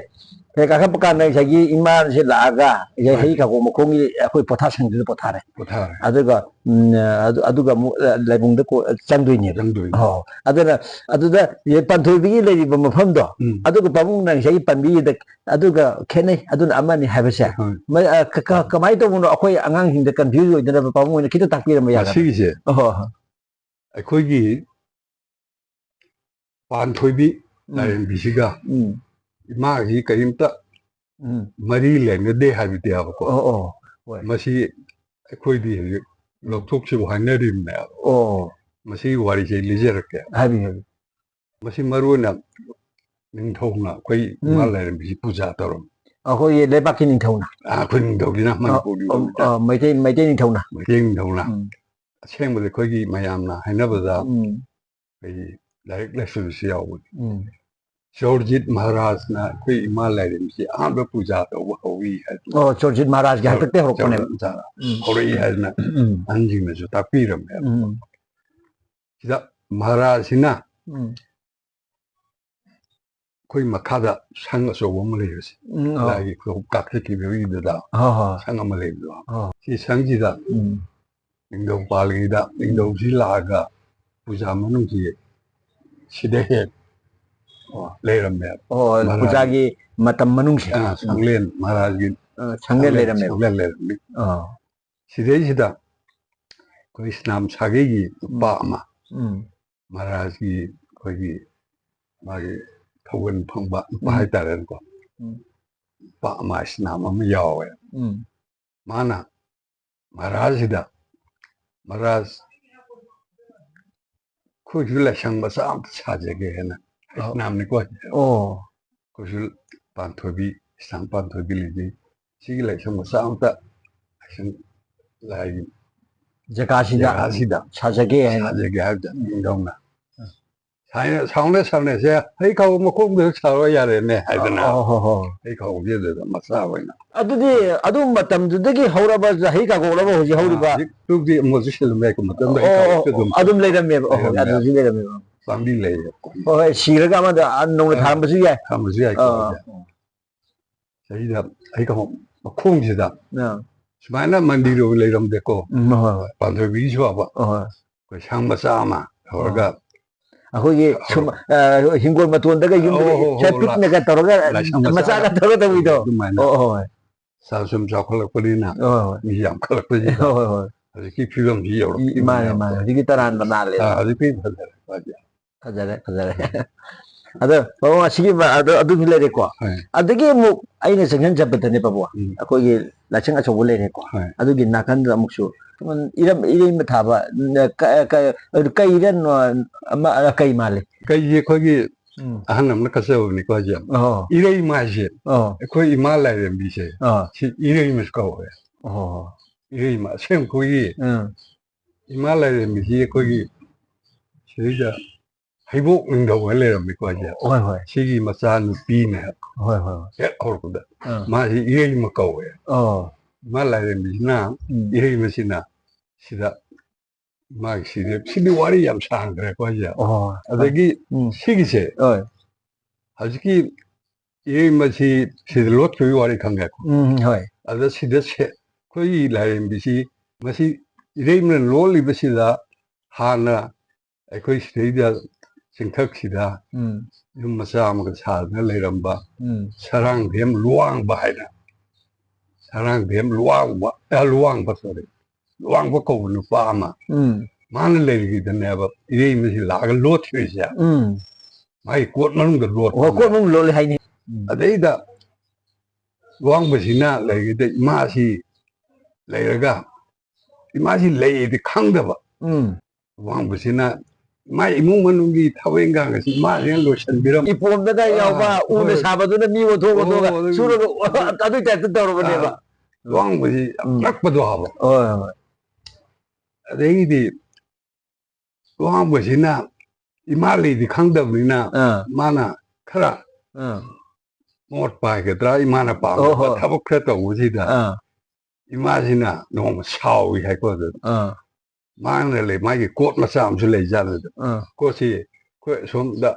ꯍꯦꯛ ꯀꯥꯈꯠꯄ ꯀꯥꯟꯗ ꯉꯁꯥꯏꯒꯤ ꯏꯃꯥꯁꯦ ꯂꯥꯛꯑꯒ ꯉꯁꯥꯏ ꯍꯣꯏ꯫ ꯍꯩ ꯀꯥꯀꯣꯡ ꯃꯈꯣꯡꯒꯤ ꯑꯩꯈꯣꯏ ꯄꯣꯊꯥ ꯁꯪꯗꯨꯗ ꯄꯣꯊꯥꯔꯦ꯫ ꯄꯣꯊꯥꯔꯦ꯫ ꯑꯗꯨꯒ, ꯎꯝ, ꯑꯗꯨ-, ꯑꯗꯨꯒ ꯑꯃꯨꯛ ꯂꯥꯏꯕꯨꯡꯗ ꯀꯣ-, ꯆꯪꯗꯣꯏꯅꯦꯕ꯫ ꯆꯪꯗꯣꯏꯅꯦ꯫ ꯑꯣ꯫ ꯑꯗꯨꯅ ꯑꯗꯨꯗ ꯄꯥꯟꯊꯣꯏꯕꯤꯒꯤ ꯂꯩꯔꯤꯕ ꯃꯐꯝꯗꯣ, ꯎꯝ꯫ ꯑꯗꯨꯒ ꯄꯥꯕꯨꯡꯅ ꯉꯁꯥꯏꯒꯤ ꯄꯟꯕꯤꯔꯤꯗ ꯑꯗꯨꯒ ꯈꯦꯠꯅꯩ, ꯑꯗꯨꯅ ꯑꯃꯅꯤ ꯍꯥꯏꯕꯁꯦ꯫ ꯍꯣꯏ꯫ ꯃ-, ꯑ, ꯀ-, ꯀ-, ꯀꯃꯥꯏꯅ ꯇꯧꯕꯅꯣ? ꯑꯩꯈꯣꯏ ꯑꯉꯥꯡꯁꯤꯡꯗ confuse ꯑꯣꯏꯗꯅꯕ ꯄꯥꯕꯨꯡ ꯑꯣꯏꯅ ꯈꯤꯇ ꯇꯥꯛꯄꯤꯔꯝꯕ ꯌꯥꯒꯗ꯭ꯔꯥ? ꯃꯁꯤꯒꯤꯁꯦ ꯑꯣ꯫ ꯑꯩꯈꯣꯏꯒꯤ ꯄꯥꯟꯊꯣꯏꯕꯤ ꯎꯝ꯫ ꯂꯥꯏꯔꯦꯝꯕꯤꯁꯤꯒ ꯎꯝ꯫ ꯏꯃꯥꯒꯤ ꯀꯔꯤꯝꯇ ꯎꯝ꯫ ꯃꯔꯤ ꯂꯩꯅꯗꯦ ꯍꯥꯏꯕꯗꯤꯕꯀꯣ꯫ ꯑꯣ, ꯑꯣ꯫ ꯍꯣꯏ꯫ ꯃꯁꯤ ꯑꯩꯈꯣꯏꯗꯤ ꯍꯧꯖꯤꯛ ꯂꯧꯊꯣꯛꯁꯤꯕꯨ ꯍꯥꯏꯅꯔꯤꯕꯅꯦꯕ꯫ ꯑꯣ꯫ ꯃꯁꯤꯒꯤ ꯋꯥꯔꯤꯁꯦ ꯑꯩ ꯂꯤꯖꯔꯛꯀꯦ꯫ ꯍꯥꯏꯕꯤꯌꯨ, ꯍꯥꯏꯕꯤꯌꯨ꯫ ꯃꯁꯤ ꯃꯔꯨ ꯑꯣꯏꯅ ꯅꯤꯡꯊꯧꯅ ꯑꯩꯈꯣꯏ ꯏꯃꯥ ꯎꯝ꯫ ꯂꯥꯏꯔꯦꯝꯕꯤꯁꯤ ꯄꯨꯖꯥ ꯇꯧꯔꯝꯃꯤ꯫ ꯑꯩꯈꯣꯏꯒꯤ ꯂꯩꯕꯥꯛꯀꯤ ꯅꯤꯡꯊꯧꯅ꯫ ꯑꯥ, ꯑꯩꯈꯣꯏ ꯅꯤꯡꯊꯧꯁꯤꯅ ꯑ, ꯃꯅꯤꯄꯨꯔ ꯑ, ꯅꯤꯡꯊꯧꯁꯤꯗ꯫ ꯑ, ꯃꯩꯇꯩ, ꯃꯩꯇꯩ ꯅꯤꯡꯊꯧꯅ꯫ ꯃꯩꯇꯩ ꯅꯤꯡꯊꯧꯅ꯫ ꯎꯝ꯫ ꯑꯁꯦꯡꯕꯗꯤ ꯑꯩꯈꯣꯏꯒꯤ ꯃꯌꯥꯝꯅ ꯍꯥꯏꯅꯕꯗ ꯎꯝ꯫ ꯑꯩꯈꯣꯏꯒꯤ ꯂꯥꯏꯔꯤꯛ ꯂꯥꯏꯁꯨꯗꯁꯨ ꯌꯥꯎꯕꯅꯤ꯫ ꯎꯝ꯫ ꯆꯣꯔꯖꯤꯠ ꯃꯍꯥꯔꯥꯖꯅ ꯑꯩꯈꯣꯏ ꯏꯃꯥ ꯂꯥꯏꯔꯦꯝꯕꯤꯁꯤ ꯑꯍꯥꯟꯕ ꯄꯨꯖꯥ ꯇꯧꯕ ꯍꯧꯏ ꯍꯥꯏꯗꯅ꯫ ꯑꯣ, ꯆꯣꯔꯖꯤꯠ ꯃꯍꯥꯔꯥꯖꯀꯤ ꯆꯣꯔ-, ꯍꯥꯛꯇꯛꯇꯒꯤ ꯍꯧꯔꯛꯄꯅꯦꯕ꯫ ꯆꯣꯔꯖꯤꯠ ꯃꯍꯥꯔꯥꯖ ꯎꯝ꯫ ꯍꯧꯔꯛꯏ ꯍꯥꯏꯗꯅ ꯎꯝ꯫ ꯑꯍꯟꯁꯤꯡꯅꯁꯨ ꯇꯥꯛꯄꯤꯔꯝꯃꯦꯕ꯫ ꯎꯝ꯫ ꯁꯤꯗ ꯃꯍꯥꯔꯥꯖꯁꯤꯅ ꯎꯝ꯫ ꯑꯩꯈꯣꯏ ꯃꯈꯥꯗ ꯁꯪ ꯑꯆꯧꯕ ꯑꯃ ꯂꯩꯕꯁꯦ, ꯎꯝ, ꯑꯥ꯫ ꯂꯥꯏꯒꯤ ꯈꯨꯔꯧ ꯀꯥꯞꯊꯠꯈꯤꯕꯒꯤꯗꯨꯗ ꯍꯣꯏ, ꯍꯣꯏ꯫ ꯁꯪ ꯑꯃ ꯂꯩꯕꯗꯣ, ꯑꯥ꯫ ꯁꯤ ꯁꯪꯁꯤꯗ ꯎꯝ꯫ ꯅꯤꯡꯊꯧ ꯄꯥꯜꯂꯤꯉꯩꯗ ꯎꯝ꯫ ꯅꯤꯡꯊꯧꯁꯤ ꯂꯥꯛꯑꯒ ꯄꯨꯖꯥ ꯃꯅꯨꯡꯁꯤ ꯁꯤꯗ ꯍꯦꯛ, ꯑꯣ꯫ ꯂꯩꯔꯝꯃꯦꯕ꯫ ꯑꯣ, ꯃꯍꯥꯔꯥꯖ꯫ ꯄꯨꯖꯥꯒꯤ ꯃꯇꯝ ꯃꯅꯨꯡꯁꯦ꯫ ꯑꯥ, ꯁꯪꯂꯦꯟ ꯃꯍꯥꯔꯥꯖꯒꯤ ꯑꯥ, ꯁꯪꯂꯦꯟ ꯁꯪꯂꯦꯟ, ꯂꯩꯔꯝꯃꯦꯕ꯫ ꯁꯪꯂꯦꯟ ꯂꯩꯔꯝꯃꯤ꯫ ꯑꯥ꯫ ꯁꯤꯗꯩꯁꯤꯗ ꯑꯩꯈꯣꯏ ꯁꯅꯥꯝ ꯁꯥꯒꯩꯒꯤ ꯅꯨꯄꯥ ꯎꯝ꯫ ꯑꯃ, ꯎꯝ꯫ ꯃꯍꯥꯔꯥꯖꯒꯤ ꯑꯩꯈꯣꯏꯒꯤ ꯃꯥꯒꯤ ꯊꯧꯒꯜ ꯐꯪꯕ ꯅꯨꯄꯥ ꯎꯝ꯫ ꯍꯥꯏꯇꯥꯔꯦꯅꯦꯀꯣ꯫ ꯎꯝ꯫ ꯅꯨꯄꯥ ꯑꯃ ꯁꯅꯥꯝ ꯑꯃ ꯌꯥꯎꯋꯦ꯫ ꯎꯝ꯫ ꯃꯥꯅ ꯃꯍꯥꯔꯥꯖꯁꯤꯗ, "ꯃꯍꯥꯔꯥꯖ, ꯑꯩꯈꯣꯏꯁꯨ ꯂꯥꯏꯁꯪ ꯃꯆꯥ ꯑꯝꯇ ꯁꯥꯖꯒꯦ" ꯍꯥꯏꯅ ꯑꯧ꯫ ꯁꯅꯥꯝꯅꯤꯀꯣ꯫ ꯑꯣ꯫ ꯑꯩꯈꯣꯏꯁꯨ ꯄꯥꯟꯊꯣꯏꯕꯤ, ꯏꯁꯂꯥꯝ ꯄꯥꯟꯊꯣꯏꯕꯤ ꯂꯩꯖꯩ꯫ ꯁꯤꯒꯤ ꯂꯥꯏꯁꯪ ꯃꯆꯥ ꯑꯃꯇ, ꯂꯥꯏꯁꯪ ꯂꯥꯏꯒꯤ ꯖꯒꯥꯁꯤꯗ ꯖꯒꯥꯁꯤꯗ ꯁꯥꯖꯒꯦ ꯍꯥꯏꯅ꯫ ꯁꯥꯖꯒꯦ ꯍꯥꯏꯕꯗ ꯅꯤꯡꯊꯧꯅ ꯁꯥꯏꯅ ꯁꯥꯎꯅ ꯁꯥꯎꯅꯁꯦ ꯍꯩ ꯈꯥꯎ ꯃꯈꯣꯡꯗ ꯁꯥꯔꯣ ꯌꯥꯔꯦꯅꯦ ꯍꯥꯏꯗꯅ ꯑꯣ, ꯍꯣ, ꯍꯣ꯫ ꯍꯩ ꯈꯥꯎꯁꯦ ꯑꯗꯨꯗ ꯃꯆꯥ ꯑꯣꯏꯅ ꯑꯗꯨꯗꯤ ꯑꯗꯨ ꯃꯇꯝꯗꯨꯗꯒꯤ ꯍꯧꯔꯕ ꯍꯩ ꯀꯥꯒꯣꯛꯂꯕ ꯍꯧꯖꯤꯛ ꯍꯧꯔꯤꯕ? ꯍꯧꯖꯤꯛꯇꯨꯗꯤ ꯑꯃꯨꯛ ꯍꯧꯖꯤꯛ ꯁꯤꯜꯂꯝꯃꯦ ꯃꯇꯝꯗ ꯍꯩ ꯑꯣ, ꯈꯥꯎꯁꯦ ꯑꯣ, ꯑꯗꯨꯝ ꯑꯗꯨꯝ ꯂꯩꯔꯝꯃꯦꯕ꯫ ꯑꯣ, ꯂꯩꯔꯝꯃꯦ꯫ ꯑꯗꯨꯁꯨ ꯂꯩꯔꯝꯃꯦꯕ꯫ ꯄꯥꯝꯕꯤ ꯂꯩꯌꯦ꯫ ꯍꯣꯏ, ꯍꯣꯏ, ꯁꯤꯔꯒ ꯑꯃꯗ ꯅꯧꯅ ꯑꯥ꯫ ꯊꯥꯔꯝꯕꯁꯨ ꯌꯥꯏ꯫ ꯊꯝꯕꯁꯨ ꯌꯥꯏꯀꯣ꯫ ꯑꯥ꯫ ꯁꯤꯗ ꯑꯩ ꯀꯃ ꯃꯈꯣꯡꯁꯤꯗ ꯑꯥ꯫ ꯁꯨꯃꯥꯏꯅ ꯃꯟꯗꯤꯔ ꯂꯩꯔꯝꯗꯦꯀꯣ꯫ ꯎꯝ, ꯍꯣꯏ, ꯍꯣꯏ꯫ ꯄꯥꯟꯊꯣꯏꯕꯤꯒꯤꯁꯨ ꯍꯥꯕ ꯍꯣꯏ, ꯍꯣꯏ꯫ ꯑꯩꯈꯣꯏ ꯁꯪ ꯃꯆꯥ ꯑꯃ ꯇꯧꯔꯒ ꯑꯩꯈꯣꯏꯒꯤ ꯁꯨꯝ, ꯑ, ꯍꯤꯡꯒꯣꯜ ꯃꯇꯣꯟꯗꯒ ꯌꯨꯝꯗꯒꯤ ꯍꯣꯏ, ꯍꯣꯏ, ꯍꯣꯏ, ꯁꯦꯠ ꯄꯤꯛꯅꯒ ꯇꯧꯔꯒ ꯂꯥꯏꯁꯪ ꯃꯆꯥ ꯃꯆꯥꯒ ꯇꯧꯔꯒ ꯇꯧꯕꯤꯗꯣ꯫ ꯑꯗꯨꯃꯥꯏꯅ ꯑꯣ, ꯍꯣꯏ, ꯍꯣꯏ꯫ ꯁꯥ ꯁꯨꯝ ꯆꯥꯎꯈꯠꯂꯛꯄꯅꯤꯅ ꯍꯣꯏ, ꯍꯣꯏ꯫ ꯃꯤ ꯌꯥꯝꯈꯠꯂꯛꯄꯁꯤꯗ ꯍꯣꯏ, ꯍꯣꯏ, ꯍꯣꯏ꯫ ꯍꯧꯖꯤꯛꯀꯤ ꯐꯤꯕꯝꯁꯤ ꯏ-, ꯃꯥꯅꯦ, ꯌꯧꯔꯛꯄꯅꯤꯅ ꯃꯥꯅꯦ꯫ ꯍꯧꯖꯤꯛꯀꯤ ꯇꯔꯥꯟꯕ ꯅꯥꯜꯂꯦ꯫ ꯑꯥ, ꯍꯧꯖꯤꯛꯀꯤ ꯐꯖꯔꯦ꯫ ꯐꯖꯔꯦ, ꯐꯖꯔꯦ꯫ ꯑꯗꯣ ꯄꯥꯕꯨꯡ ꯑꯁꯤꯒꯤ ꯃ-, ꯑꯗꯣ ꯑꯗꯨꯁꯨ ꯂꯩꯔꯦꯀꯣ꯫ ꯍꯣꯏ꯫ ꯑꯗꯒꯤ ꯑꯃꯨꯛ ꯑꯩꯅ ꯆꯪꯁꯤꯟ ꯆꯠꯄꯗꯅꯦ ꯄꯥꯕꯨꯡ, ꯎꯝ꯫ ꯑꯩꯈꯣꯏꯒꯤ ꯂꯥꯏꯁꯪ ꯑꯆꯧꯕ ꯂꯩꯔꯦꯀꯣ꯫ ꯍꯣꯏ꯫ ꯑꯗꯨꯒꯤ ꯅꯥꯀꯟꯗ ꯑꯃꯨꯛꯁꯨ ꯏꯔꯝ, ꯏꯔꯩꯃ ꯊꯥꯕ, ꯀ-, ꯀ-, ꯀꯩꯔ ꯑꯃ, ꯀꯩ ꯃꯥꯜꯂꯤ꯫ ꯀꯩꯁꯦ ꯑꯩꯈꯣꯏꯒꯤ ꯎꯝ꯫ ꯑꯍꯟ ꯑꯃꯅ ꯀꯠꯆꯕꯅꯤꯀꯣ ꯍꯧꯖꯤꯛ꯫ ꯑꯣ꯫ ꯏꯔꯩ ꯃꯥꯏꯁꯦ ꯑꯣ꯫ ꯑꯩꯈꯣꯏ ꯏꯃꯥ ꯂꯥꯏꯔꯦꯝꯕꯤꯁꯦ ꯑꯥ꯫ ꯁꯤ ꯏꯔꯩꯃꯁꯨ ꯀꯧꯋꯦ꯫ ꯑꯣ꯫ ꯏꯔꯩꯃ ꯑꯁꯦꯡꯕ ꯑꯩꯈꯣꯏꯒꯤ ꯎꯝ꯫ ꯏꯃꯥ ꯂꯥꯏꯔꯦꯝꯕꯤꯁꯤ ꯑꯩꯈꯣꯏꯒꯤ ꯁꯤꯗꯩꯗ ꯍꯩꯕꯣꯛ ꯅꯤꯡꯊꯧ ꯍꯥꯏ ꯂꯩꯔꯝꯃꯤꯀꯣ ꯍꯥꯏꯁꯦ꯫ ꯍꯣꯏ, ꯍꯣꯏ꯫ ꯁꯤꯒꯤ ꯃꯆꯥ ꯅꯨꯄꯤꯅꯦ ꯍꯣꯏ, ꯍꯣꯏ, ꯍꯣꯏ꯫ ꯍꯦꯛ ꯍꯧꯔꯛꯄꯗ꯫ ꯑꯥ꯫ ꯃꯥꯁꯤ ꯏꯔꯩꯃ ꯀꯧꯋꯦ꯫ ꯑꯣ꯫ ꯏꯃꯥ ꯂꯥꯏꯔꯦꯝꯕꯤꯁꯤꯅ ꯎꯝ꯫ ꯏꯔꯩꯃꯁꯤꯅ ꯁꯤꯗ ꯃꯥꯒꯤ ꯁꯤꯗꯤ ꯁꯤꯗꯤ ꯋꯥꯔꯤ ꯌꯥꯝ ꯁꯥꯡꯈ꯭ꯔꯦꯀꯣ ꯍꯥꯏꯁꯦ꯫ ꯑꯣ꯫ ꯑꯗꯒꯤ ꯎꯝ꯫ ꯁꯤꯒꯤꯁꯦ ꯍꯣꯏ꯫ ꯍꯧꯖꯤꯛꯀꯤ ꯏꯔꯩꯃꯁꯤ ꯁꯤꯗ ꯂꯣꯠꯈꯤꯕꯒꯤ ꯋꯥꯔꯤ ꯈꯪꯉꯦꯀꯣ꯫ ꯎꯝ, ꯍꯣꯏ꯫ ꯑꯗ ꯁꯤꯗ ꯁꯦ-, ꯑꯩꯈꯣꯏꯒꯤ ꯂꯥꯏꯔꯦꯝꯕꯤꯁꯤ ꯃꯁꯤ ꯏꯔꯩꯃꯅ ꯂꯣꯜꯂꯤꯕꯁꯤꯗ ꯍꯥꯟꯅ ꯑꯩꯈꯣꯏ ꯁꯤꯗꯩꯗ ꯆꯤꯡꯊꯛꯁꯤꯗ ꯎꯝ꯫ ꯌꯨꯝ ꯃꯆꯥ ꯑꯃꯒ ꯁꯥꯗꯨꯅ ꯂꯩꯔꯝꯕ ꯎꯝ꯫ ꯁꯔꯥꯡꯊꯦꯝ ꯂꯨꯋꯥꯡꯕ ꯍꯥꯏꯅ ꯁꯔꯥꯡꯊꯦꯝ ꯂꯨꯋꯥꯡꯕ ꯑ, ꯂꯨꯋꯥꯡꯕ ꯁꯣꯔꯤ ꯂꯨꯋꯥꯡꯕ ꯀꯧꯕ ꯅꯨꯄꯥ ꯑꯃ ꯎꯝ꯫ ꯃꯥꯅ ꯂꯩꯔꯤꯉꯩꯗꯅꯦꯕ ꯏꯔꯩꯃꯁꯤ ꯂꯥꯛꯑꯒ ꯂꯣꯠꯈ꯭ꯔꯤꯁꯦ꯫ ꯎꯝ꯫ ꯃꯥꯒꯤ ꯀꯣꯠ ꯃꯅꯨꯡꯗ ꯂꯣꯠꯄ ꯑꯣ, ꯀꯣꯠ ꯃꯅꯨꯡ ꯂꯣꯜꯂꯦ ꯍꯥꯏꯅꯤ꯫ ꯎꯝ꯫ ꯑꯗꯩꯗ ꯂꯨꯋꯥꯡꯕꯁꯤꯅ ꯂꯩꯔꯤꯉꯩꯗ ꯏꯃꯥꯁꯤ ꯂꯩꯔꯒ ꯏꯃꯥꯁꯤ ꯂꯩꯗꯤ ꯈꯪꯗꯕ꯫ ꯎꯝ꯫ ꯂꯨꯋꯥꯡꯕꯁꯤꯅ ꯃꯥꯏ ꯏꯃꯨꯡ ꯃꯅꯨꯡꯒꯤ ꯊꯕꯛ ꯏꯪꯈꯥꯡ ꯑꯁꯤ ꯃꯥꯁꯤꯅ ꯂꯣꯏꯁꯤꯟꯕꯤꯔꯝ ꯏꯄꯣꯝꯗꯒ ꯑꯥ, ꯌꯥꯎꯕ ꯎꯅ ꯍꯣꯏ꯫ ꯁꯥꯕꯗꯨꯅ ꯃꯤ ꯑꯣꯟꯊꯣꯛ ꯑꯣ, ꯑꯣꯟꯊꯣꯛꯑꯒ ꯑꯗꯨꯒꯤ ꯁꯨꯔꯒ ꯑꯗꯨꯏ ꯇꯥꯏꯞꯇ ꯇꯧꯔꯕꯅꯦꯕ꯫ ꯂꯨꯋꯥꯡꯕꯁꯤ ꯌꯥꯝ ꯎꯝ꯫ ꯀꯛꯄꯗꯣ ꯍꯥꯏꯕ꯫ ꯍꯣꯏ, ꯍꯣꯏ꯫ ꯑꯗꯩꯗꯤ ꯂꯨꯍꯣꯡꯕꯁꯤꯅ ꯏꯃꯥ ꯂꯩꯗꯤ ꯈꯪꯗꯕꯅꯤꯅ, ꯑꯥ ꯃꯥꯅ ꯈꯔ ꯑꯥ ꯃꯣꯠ ꯄꯥꯏꯒꯗ꯭ꯔꯥ, ꯏꯃꯥꯅ ꯄꯥꯝꯒꯗ꯭ꯔꯥ, ꯑꯣꯍꯣ꯫ ꯊꯕꯛ ꯈꯔ ꯇꯧꯕꯁꯤꯗ ꯑꯥ ꯏꯃꯥꯁꯤꯅ ꯅꯣꯡꯃ ꯁꯥꯎꯏ ꯍꯥꯏꯀꯣ꯫ ꯑꯗꯨ ꯑꯥ ꯃꯥꯅ ꯂꯩ, ꯃꯥꯒꯤ ꯀꯣꯠ ꯃꯆꯥ ꯑꯃꯁꯨ ꯂꯩꯖꯥꯠꯅꯤ꯫ ꯑꯗꯨ ꯑꯥ ꯀꯣꯠꯁꯤ ꯑꯩꯈꯣꯏ ꯑꯁꯣꯝꯗ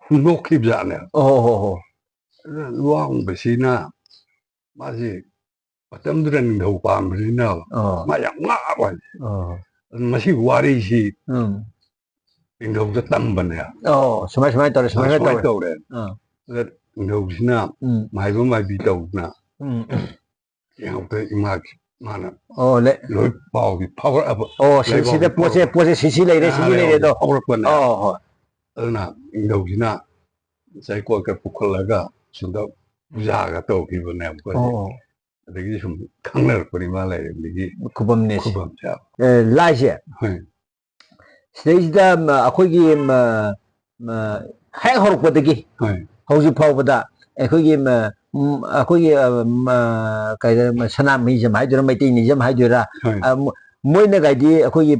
ꯍꯨꯟꯗꯣꯛꯈꯤꯕꯖꯥꯠꯅꯦ꯫ ꯑꯣꯍꯣ ꯍꯣ ꯍꯣ꯫ ꯑꯗꯨꯅ ꯂꯨꯍꯣꯡꯕꯁꯤꯅ ꯃꯥꯁꯤ ꯃꯇꯝꯗꯨꯗ ꯅꯤꯡꯊꯧ ꯄꯥꯟꯕꯅꯤꯅ ꯑꯣ ꯃꯥ ꯌꯥꯝ ꯉꯥꯕ ꯍꯥꯏ꯫ ꯑꯣ ꯑꯗꯨ ꯃꯁꯤ ꯋꯥꯔꯤꯁꯤ ꯎꯝ ꯅꯤꯡꯊꯧꯗ ꯇꯝꯕꯅꯦ꯫ ꯑꯣ ꯁꯨꯃꯥꯏ ꯁꯨꯃꯥꯏ ꯇꯧꯔꯦ ꯁꯨꯃꯥꯏ ꯁꯨꯃꯥꯏ ꯁꯨꯃꯥꯏꯅ ꯇꯧꯔꯦ꯫ ꯇꯧꯔꯦ꯫ ꯑꯥ ꯑꯗ ꯅꯤꯡꯊꯧꯁꯤꯅ ꯎꯝ ꯃꯥꯏꯕ ꯃꯥꯏꯕꯤ ꯇꯧꯗꯅ ꯎꯝ ꯌꯦꯡꯉꯛꯇ ꯏꯃꯥꯒꯤ ꯃꯥꯅ ꯑꯣ ꯂꯩ ꯂꯣꯏ ꯄꯥꯎꯗꯤ ꯐꯥꯎꯔꯛꯑꯕ꯫ ꯑꯣ ꯁꯤ- ꯂꯩꯕꯥꯛ ꯁꯤꯗ ꯄꯣꯠꯁꯦ ꯄꯣꯠꯁꯦ ꯁꯤ ꯁꯤ ꯂꯩꯔꯦ ꯁꯤ ꯁꯤ ꯂꯩꯔꯦ ꯑꯗꯣ꯫ ꯐꯥꯎꯔꯛꯄꯅꯦ꯫ ꯑꯣ ꯍꯣꯏ꯫ ꯑꯗꯨꯅ ꯅꯤꯡꯊꯧꯁꯤꯅ ꯉꯁꯥꯏ ꯀꯣꯠꯀ ꯄꯨꯈꯠꯂꯒ ꯁꯣꯝꯗ ꯄꯨꯖꯥꯒ ꯇꯧꯈꯤꯕꯅꯦꯕꯀꯣ꯫ ꯑꯣ ꯑꯗꯒꯤ ꯁꯨꯝ ꯈꯪꯅꯔꯛꯄꯅꯤ ꯃꯥ ꯂꯩꯔꯝꯕꯒꯤ ꯈꯨꯕꯝꯅꯦ ꯁꯤ꯫ ꯈꯨꯕꯝꯁꯦ꯫ ꯑꯦ, ꯂꯥꯏꯁꯦ ꯍꯣꯏ ꯁꯤꯗꯩꯁꯤꯗ ꯃ, ꯑꯩꯈꯣꯏꯒꯤ ꯃ, ꯃ, ꯍꯦꯛ ꯍꯧꯔꯛꯄꯗꯒꯤ ꯍꯣꯏ ꯍꯧꯖꯤꯛ ꯐꯥꯎꯕꯗ ꯑꯩꯈꯣꯏꯒꯤ ꯃ, ꯎꯝ, ꯑꯩꯈꯣꯏꯒꯤ ꯑ, ꯃ, ꯀꯩꯗ- ꯃ, ꯁꯅꯥꯃꯍꯤꯖꯝ ꯍꯥꯏꯗꯣꯏꯔꯥ ꯃꯩꯇꯩ ꯃ꯭ꯌꯨꯖꯝ ꯍꯥꯏꯗꯣꯏꯔꯥ ꯍꯣꯏ ꯑ, ꯃ, ꯃꯣꯏꯅꯒꯥꯏꯗꯤ ꯑꯩꯈꯣꯏꯒꯤ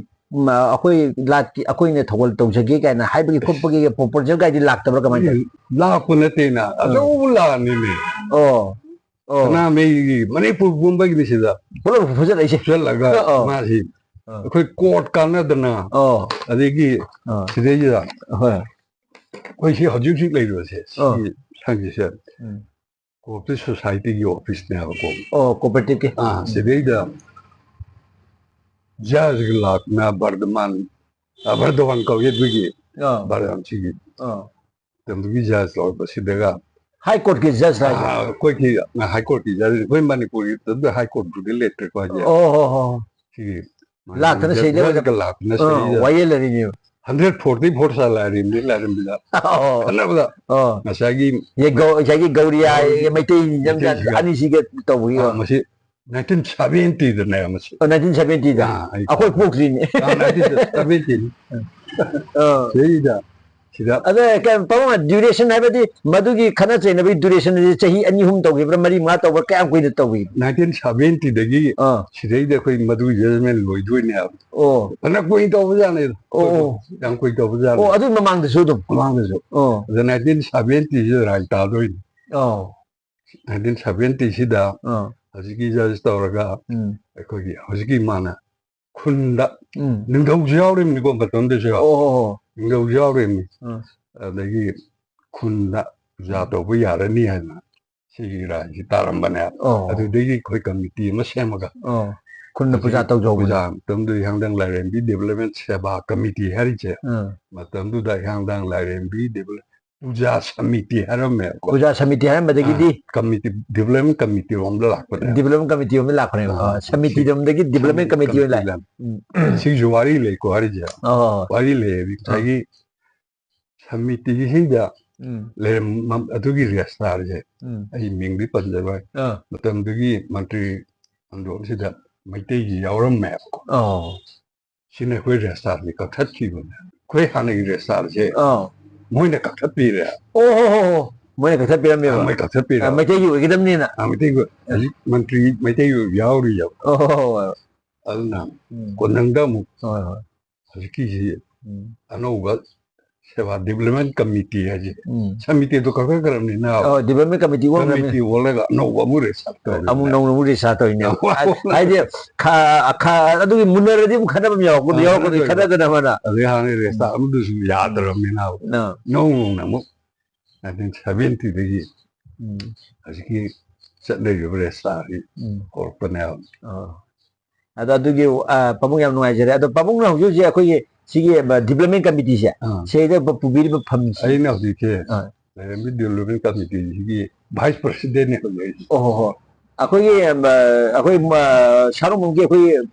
ꯃ, ꯑꯩꯈꯣꯏ ꯂꯥꯠꯀꯤ ꯑꯩꯈꯣꯏꯅ ꯊꯧꯒꯜ ꯇꯧꯖꯒꯦ ꯀꯥꯏꯅ ꯍꯥꯏꯕꯒꯤ ꯈꯣꯠꯄꯒꯤ ꯄ꯭ꯔꯣꯄꯣꯖꯦꯜ ꯀꯥꯏꯗꯤ ꯂꯥꯛꯇꯕ꯭ꯔꯥ ꯀꯃꯥꯏꯅ ꯇꯧꯋꯤ? ꯂꯥꯛꯄ ꯅꯠꯇꯦꯅ ꯑꯆꯧꯕ ꯂꯥꯟꯅꯤꯅꯦ꯫ ꯑꯣ ꯑꯣ ꯁꯅꯥꯃꯍꯤꯒꯤ ꯃꯅꯤꯄꯨꯔ ꯄꯨꯝꯕꯒꯤꯅꯤ ꯁꯤꯗ ꯄꯨꯂꯞ ꯐꯨꯖꯜꯂꯛꯏꯁꯦ꯫ ꯆꯠꯂꯒ ꯑꯣ꯫ ꯃꯥꯁꯤ ꯑꯥ꯫ ꯑꯩꯈꯣꯏ ꯀꯣꯔꯠ ꯀꯥꯟꯅꯗꯅ ꯑꯣ ꯑꯗꯒꯤ ꯑꯥ ꯁꯤꯗꯩꯁꯤꯗ ꯍꯣꯏ ꯑꯩꯈꯣꯏ ꯁꯤ ꯍꯧꯖꯤꯛ ꯍꯧꯖꯤꯛ ꯂꯩꯔꯤꯕꯁꯦ ꯑꯥ꯫ ꯁꯤꯒꯤ ꯁꯪꯁꯤꯁꯦ ꯎꯝ ꯀꯣꯑꯣꯄꯔꯦꯇꯤꯚ ꯁꯣꯁꯥꯏꯇꯤꯒꯤ ꯑꯣꯐꯤꯁꯅꯦꯕꯀꯣ꯫ ꯑꯣ ꯀꯣꯑꯣꯄꯔꯦꯇꯤꯚꯀꯤ꯫ ꯑꯥ ꯁꯤꯗꯩꯗ ꯖꯍꯥꯖꯒ ꯂꯥꯛꯅ ꯕꯔꯗꯃꯥꯟ ꯑ, ꯕꯔꯗꯋꯥꯟ ꯀꯧꯏ ꯑꯗꯨꯒꯤ ꯑꯥ ꯕꯔꯗꯋꯥꯟꯁꯤꯒꯤ ꯑꯥ ꯃꯇꯝꯗꯨꯒꯤ ꯖꯍꯥꯖ ꯂꯧꯔꯛꯄꯁꯤꯗꯒ ꯍꯥꯏ ꯀꯣꯔꯠꯀꯤ ꯖꯖ ꯍꯥꯏꯁꯦ꯫ ꯑꯥ, ꯑꯩꯈꯣꯏꯒꯤ ꯍꯥꯏ ꯀꯣꯔꯠꯀꯤ ꯖꯍꯥꯖ ꯑꯩꯈꯣꯏ ꯃꯅꯤꯄꯨꯔꯒꯤ ꯍꯥꯏ ꯀꯣꯔꯠꯄꯨꯗꯤ ꯂꯩꯇ꯭ꯔꯦꯀꯣ ꯍꯧꯖꯤꯛ꯫ ꯑꯣ ꯍꯣ ꯍꯣ꯫ ꯁꯤꯒꯤ ꯂꯥꯛꯇꯅ ꯁꯤꯗ ꯖꯍꯥꯖꯒ ꯂꯥꯛꯇꯅ ꯑꯥ, ꯁꯤꯗꯩꯗ ꯋꯥꯌꯦꯜ ꯂꯩꯔꯤꯅꯦꯕ꯫ ꯍꯟꯗ꯭ꯔꯦꯠ ꯐꯣꯔꯇꯤ ꯐꯣꯔ ꯁꯥ ꯂꯥꯏꯔꯤꯕꯅꯤ ꯂꯥꯏꯔꯝꯕꯤꯗ ꯑꯣ ꯈꯟꯅꯕꯗ ꯑꯣ꯫ ꯉꯁꯥꯏꯒꯤ ꯌꯦ ꯒꯧ- ꯉꯁꯥꯏꯒꯤ ꯒꯧꯔꯤꯌꯥ ꯃꯩꯇꯩ ꯅꯤꯡꯖꯝ ꯃꯩꯇꯩꯁꯤꯒ ꯑꯅꯤꯁꯤꯒ ꯇꯧꯕꯒꯤ ꯑꯥ, ꯃꯁꯤ ꯅꯥꯏꯟꯇꯤꯟ ꯁꯚꯦꯟꯇꯤꯗꯅꯦ ꯃꯁꯤ꯫ ꯅꯥꯏꯟꯇꯤꯟ ꯁꯚꯦꯟꯇꯤꯗ꯫ ꯑꯥ, ꯑꯩ ꯑꯩꯈꯣꯏ ꯄꯣꯛꯇ꯭ꯔꯤꯅꯦ꯫ ꯑꯥ, ꯅꯥꯏꯟꯇꯤꯟ ꯁꯚꯦꯟꯇꯤꯅꯤ꯫ ꯑꯥ꯫ ꯁꯤꯗꯩꯗ ꯁꯤꯗ ꯑꯗ ꯀꯩ-, ꯄꯥꯕꯨꯡ, duration ꯍꯥꯏꯕꯗꯤ ꯃꯗꯨꯒꯤ ꯈꯠꯅ ꯆꯩꯅꯕꯒꯤ duration ꯑꯁꯤ ꯆꯍꯤ ꯑꯅꯤ ꯑꯍꯨꯝ ꯇꯧꯈꯤꯕ꯭ꯔꯥ, ꯃꯔꯤ ꯃꯉꯥ ꯇꯧꯕ꯭ꯔꯥ, ꯀꯌꯥꯝ ꯀꯨꯏꯅ ꯇꯧꯈꯤꯕ꯭ꯔꯥ? ꯅꯥꯏꯟꯇꯤꯟ ꯁꯚꯦꯟꯇꯤꯗꯒꯤ ꯑꯥ꯫ ꯁꯤꯗꯩꯗ ꯑꯩꯈꯣꯏ ꯃꯗꯨꯒꯤ judgment ꯂꯣꯏꯗꯣꯏꯅꯦ ꯍꯥꯏꯕ꯫ ꯑꯣ꯫ ꯐꯅ ꯀꯨꯏꯅ ꯇꯧꯕꯖꯥꯠꯅꯤ꯫ ꯑꯣ, ꯑꯣ꯫ ꯌꯥꯝ ꯀꯨꯏꯅ ꯇꯧꯕꯖꯥꯠꯅꯤ꯫ ꯑꯣ, ꯑꯗꯨꯒꯤ ꯃꯃꯥꯡꯗꯁꯨ ꯑꯗꯨꯝ? ꯃꯃꯥꯡꯗꯁꯨ꯫ ꯑꯣ꯫ ꯑꯗ ꯅꯥꯏꯟꯇꯤꯟ ꯁꯚꯦꯟꯇꯤꯁꯤꯗ ꯔꯥꯏ ꯇꯥꯗꯣꯏꯅꯤ꯫ ꯑꯣ꯫ ꯅꯥꯏꯟꯇꯤꯟ ꯁꯚꯦꯟꯇꯤꯁꯤꯗ ꯑꯥ꯫ ꯍꯧꯖꯤꯛꯀꯤ judge ꯇꯧꯔꯒ ꯎꯝ꯫ ꯑꯩꯈꯣꯏꯒꯤ ꯍꯧꯖꯤꯛꯀꯤ ꯃꯥꯅ ꯈꯨꯟꯗ ꯎꯝ꯫ ꯅꯤꯡꯊꯧꯁꯨ ꯌꯥꯎꯔꯤꯕꯅꯤꯀꯣ ꯃꯇꯝꯗꯨꯁꯨ꯫ ꯑꯣ, ꯑꯣ, ꯑꯣ꯫ ꯅꯤꯡꯊꯧꯁꯨ ꯌꯥꯎꯔꯤꯕꯅꯤ꯫ ꯑꯥ꯫ ꯑꯗꯒꯤ ꯈꯨꯟꯗ ꯄꯨꯖꯥ ꯎꯝ꯫ ꯇꯧꯕ ꯌꯥꯔꯅꯤ ꯍꯥꯏꯅ ꯁꯤꯒꯤ ꯔꯥꯏꯁꯤ ꯇꯥꯔꯝꯕꯅꯦ꯫ ꯑꯣ꯫ ꯑꯗꯨꯗꯒꯤ ꯑꯩꯈꯣꯏ committee ꯑꯃ ꯁꯦꯝꯃꯒ ꯑꯣ꯫ ꯈꯨꯟꯗ ꯄꯨꯖꯥ ꯍꯧꯖꯤꯛ ꯇꯧꯖꯍꯧꯕꯅꯦ꯫ ꯄꯨꯖꯥ ꯃꯇꯝꯗꯨꯗ ꯍꯤꯌꯥꯡꯊꯥꯡ ꯂꯥꯏꯔꯦꯝꯕꯤ Development Seva Committee ꯍꯥꯏꯔꯤꯁꯦ꯫ ꯑꯥ꯫ ꯃꯇꯝꯗꯨꯗ ꯍꯤꯌꯥꯡꯊꯥꯡ ꯂꯥꯏꯔꯦꯝꯕꯤ Develop-, ꯄꯨꯖꯥ ꯁꯃꯤꯇꯤ ꯍꯥꯏꯔꯝꯃꯦꯕꯀꯣ꯫ ꯄꯨꯖꯥ ꯁꯃꯤꯇꯤ ꯍꯥꯏꯔꯝꯕꯗꯒꯤꯗꯤ ꯑꯥ, committee, Development Committee ꯔꯣꯝꯗ ꯂꯥꯛꯄꯅꯦ꯫ Development Committee ꯔꯣꯝꯗ ꯂꯥꯛꯄꯅꯦꯕ꯫ ꯑꯥ, ꯑꯥ, ꯁꯃꯤꯇꯤ ꯁꯤ-, ꯔꯣꯝꯗꯒꯤ Development Committee ꯑꯣꯏꯅ ꯂꯥꯛꯑꯦ꯫ ꯁꯃꯤꯇꯤ ꯂꯥꯛꯑꯦ꯫ ꯎꯝ꯫ ꯁꯤꯒꯤꯁꯨ ꯋꯥꯔꯤ ꯂꯩꯀꯣ ꯍꯥꯏꯔꯤꯁꯦ꯫ ꯑꯣ꯫ ꯋꯥꯔꯤ ꯂꯩꯌꯦ꯫ ꯑꯥ꯫ ꯉꯁꯥꯏꯒꯤ ꯁꯃꯤꯇꯤꯁꯤꯡꯗ ꯎꯝ꯫ ꯂꯩꯔꯝ-, ꯑꯗꯨꯒꯤ registrar ꯁꯦ ꯎꯝ꯫ ꯑꯩ ꯃꯤꯡꯗꯤ ꯄꯟꯖꯔꯣꯏ꯫ ꯑꯥ꯫ ꯃꯇꯝꯗꯨꯒꯤ ꯃꯟꯇ꯭ꯔꯤ ꯑꯟꯗ꯭ꯔꯣꯁꯤꯗ ꯃꯩꯇꯩꯒꯤ ꯌꯥꯎꯔꯝꯃꯦꯕꯀꯣ꯫ ꯑꯣ꯫ ꯁꯤꯅ ꯑꯩꯈꯣꯏ registrar ꯁꯦ ꯀꯛꯊꯠꯈꯤꯕꯅꯦ꯫ ꯑꯩꯈꯣꯏ ꯍꯥꯟꯅꯒꯤ registrar ꯁꯦ ꯑꯥ꯫ ꯃꯣꯏꯅ ꯀꯛꯊꯠꯄꯤꯔꯦ꯫ ꯑꯣ ꯍꯣ ꯍꯣ ꯍꯣ꯫ ꯃꯣꯏꯅ ꯀꯛꯊꯠꯄꯤꯔꯝꯃꯦꯕ꯫ ꯑꯥ, ꯃꯣꯏ ꯀꯛꯊꯠꯄꯤꯔꯦ꯫ ꯑꯥ, ꯃꯩꯇꯩꯒꯤ ꯑꯣꯏꯒꯗꯕꯅꯤꯅ꯫ ꯑꯥ, ꯃꯩꯇꯩꯒꯤ ꯑꯣꯏ-, ꯍꯧꯖꯤꯛ ꯃꯟꯇ꯭ꯔꯤ ꯃꯩꯇꯩꯒꯤ ꯑꯣꯏꯕ ꯌꯥꯎꯔꯤꯌꯦꯕ꯫ ꯑꯣ ꯍꯣ ꯍꯣ ꯍꯣ꯫ ꯑꯗꯨꯅ ꯎꯝ꯫ ꯀꯣꯟꯅꯪꯗ ꯑꯃꯨꯛ ꯍꯣꯏ ꯍꯣꯏ꯫ ꯍꯧꯖꯤꯛꯀꯤꯁꯤ ꯎꯝ꯫ ꯑꯅꯧꯕ ꯁꯦꯕꯥ Development Committee ꯍꯥꯏꯁꯦ꯫ ꯎꯝ꯫ ꯁꯃꯤꯇꯤꯗꯣ ꯀꯛꯊꯠꯈ꯭ꯔꯕꯅꯤꯅ ꯑꯣ, Development Committee ꯑꯣꯟꯈ꯭ꯔꯕꯅꯤ꯫ Committee ꯑꯣꯜꯂꯒ ꯑꯅꯧꯕ ꯑꯃꯨꯛ registrar ꯇꯧꯔꯦ꯫ ꯑꯃꯨꯛ ꯅꯧꯅ ꯑꯃꯨꯛ registrar ꯇꯧꯔꯤꯅꯦ꯫ ꯑꯃꯨꯛ ꯍꯥꯏ-, ꯍꯥꯏꯗꯤ ꯈ-, ꯈ-, ꯑꯗꯨꯒꯤ ꯃꯨꯟꯅꯔꯗꯤ ꯑꯃꯨꯛ ꯈꯠꯅꯕ ꯑꯃ ꯌꯥꯎꯔꯛꯄꯗꯣ, ꯑꯥ, ꯌꯥꯎꯔꯛꯄꯗꯣ, ꯈꯠꯅꯗꯣꯏꯕ꯫ ꯈꯠꯅꯗꯅ ꯑꯃꯅ꯫ ꯑꯗꯩ ꯍꯥꯟꯅ registrar ꯎꯝ꯫ ꯑꯃꯗꯨꯁꯨ ꯌꯥꯗ꯭ꯔꯕꯅꯤꯅ ꯑꯥ꯫ ꯅꯧ ꯅꯧꯅ ꯑꯃꯨꯛ ꯅꯥꯏꯟꯇꯤꯟ ꯁꯚꯦꯟꯇꯤꯗꯒꯤ ꯎꯝ꯫ ꯍꯧꯖꯤꯛꯀꯤ ꯆꯠꯅꯔꯤꯕ registrar ꯁꯤ ꯎꯝ꯫ ꯍꯧꯔꯛꯄꯅꯦꯕ꯫ ꯑꯥ꯫ ꯑꯗꯣ ꯑꯗꯨꯒꯤ, ꯑ, ꯄꯥꯕꯨꯡ ꯌꯥꯝ ꯅꯨꯡꯉꯥꯏꯖꯔꯦ꯫ ꯑꯗꯣ ꯄꯥꯕꯨꯡꯅ ꯍꯧꯖꯤꯛ ꯍꯧꯖꯤꯛ ꯑꯩꯈꯣꯏꯒꯤ ꯁꯤꯒꯤ, ꯑ, Development Committee ꯁꯦ ꯑꯥ꯫ ꯁꯤꯗ ꯄꯨꯕꯤꯔꯤꯕ ꯐꯝꯁꯤ꯫ ꯑꯩꯅ ꯍꯧꯖꯤꯛꯁꯦ ꯑꯥ꯫ ꯂꯥꯏꯔꯦꯝꯕꯤ Development Committee ꯁꯤꯒꯤ Vice President ꯅꯦ ꯍꯧꯖꯤꯛ ꯑꯩꯁꯦ꯫ ꯑꯣ ꯍꯣ ꯍꯣ꯫ ꯑꯩꯈꯣꯏꯒꯤ, ꯑ, ꯑꯩꯈꯣꯏ, ꯑ, ꯁꯥꯔꯣꯡꯕꯝꯒꯤ ꯑꯩꯈꯣꯏ, ꯑ,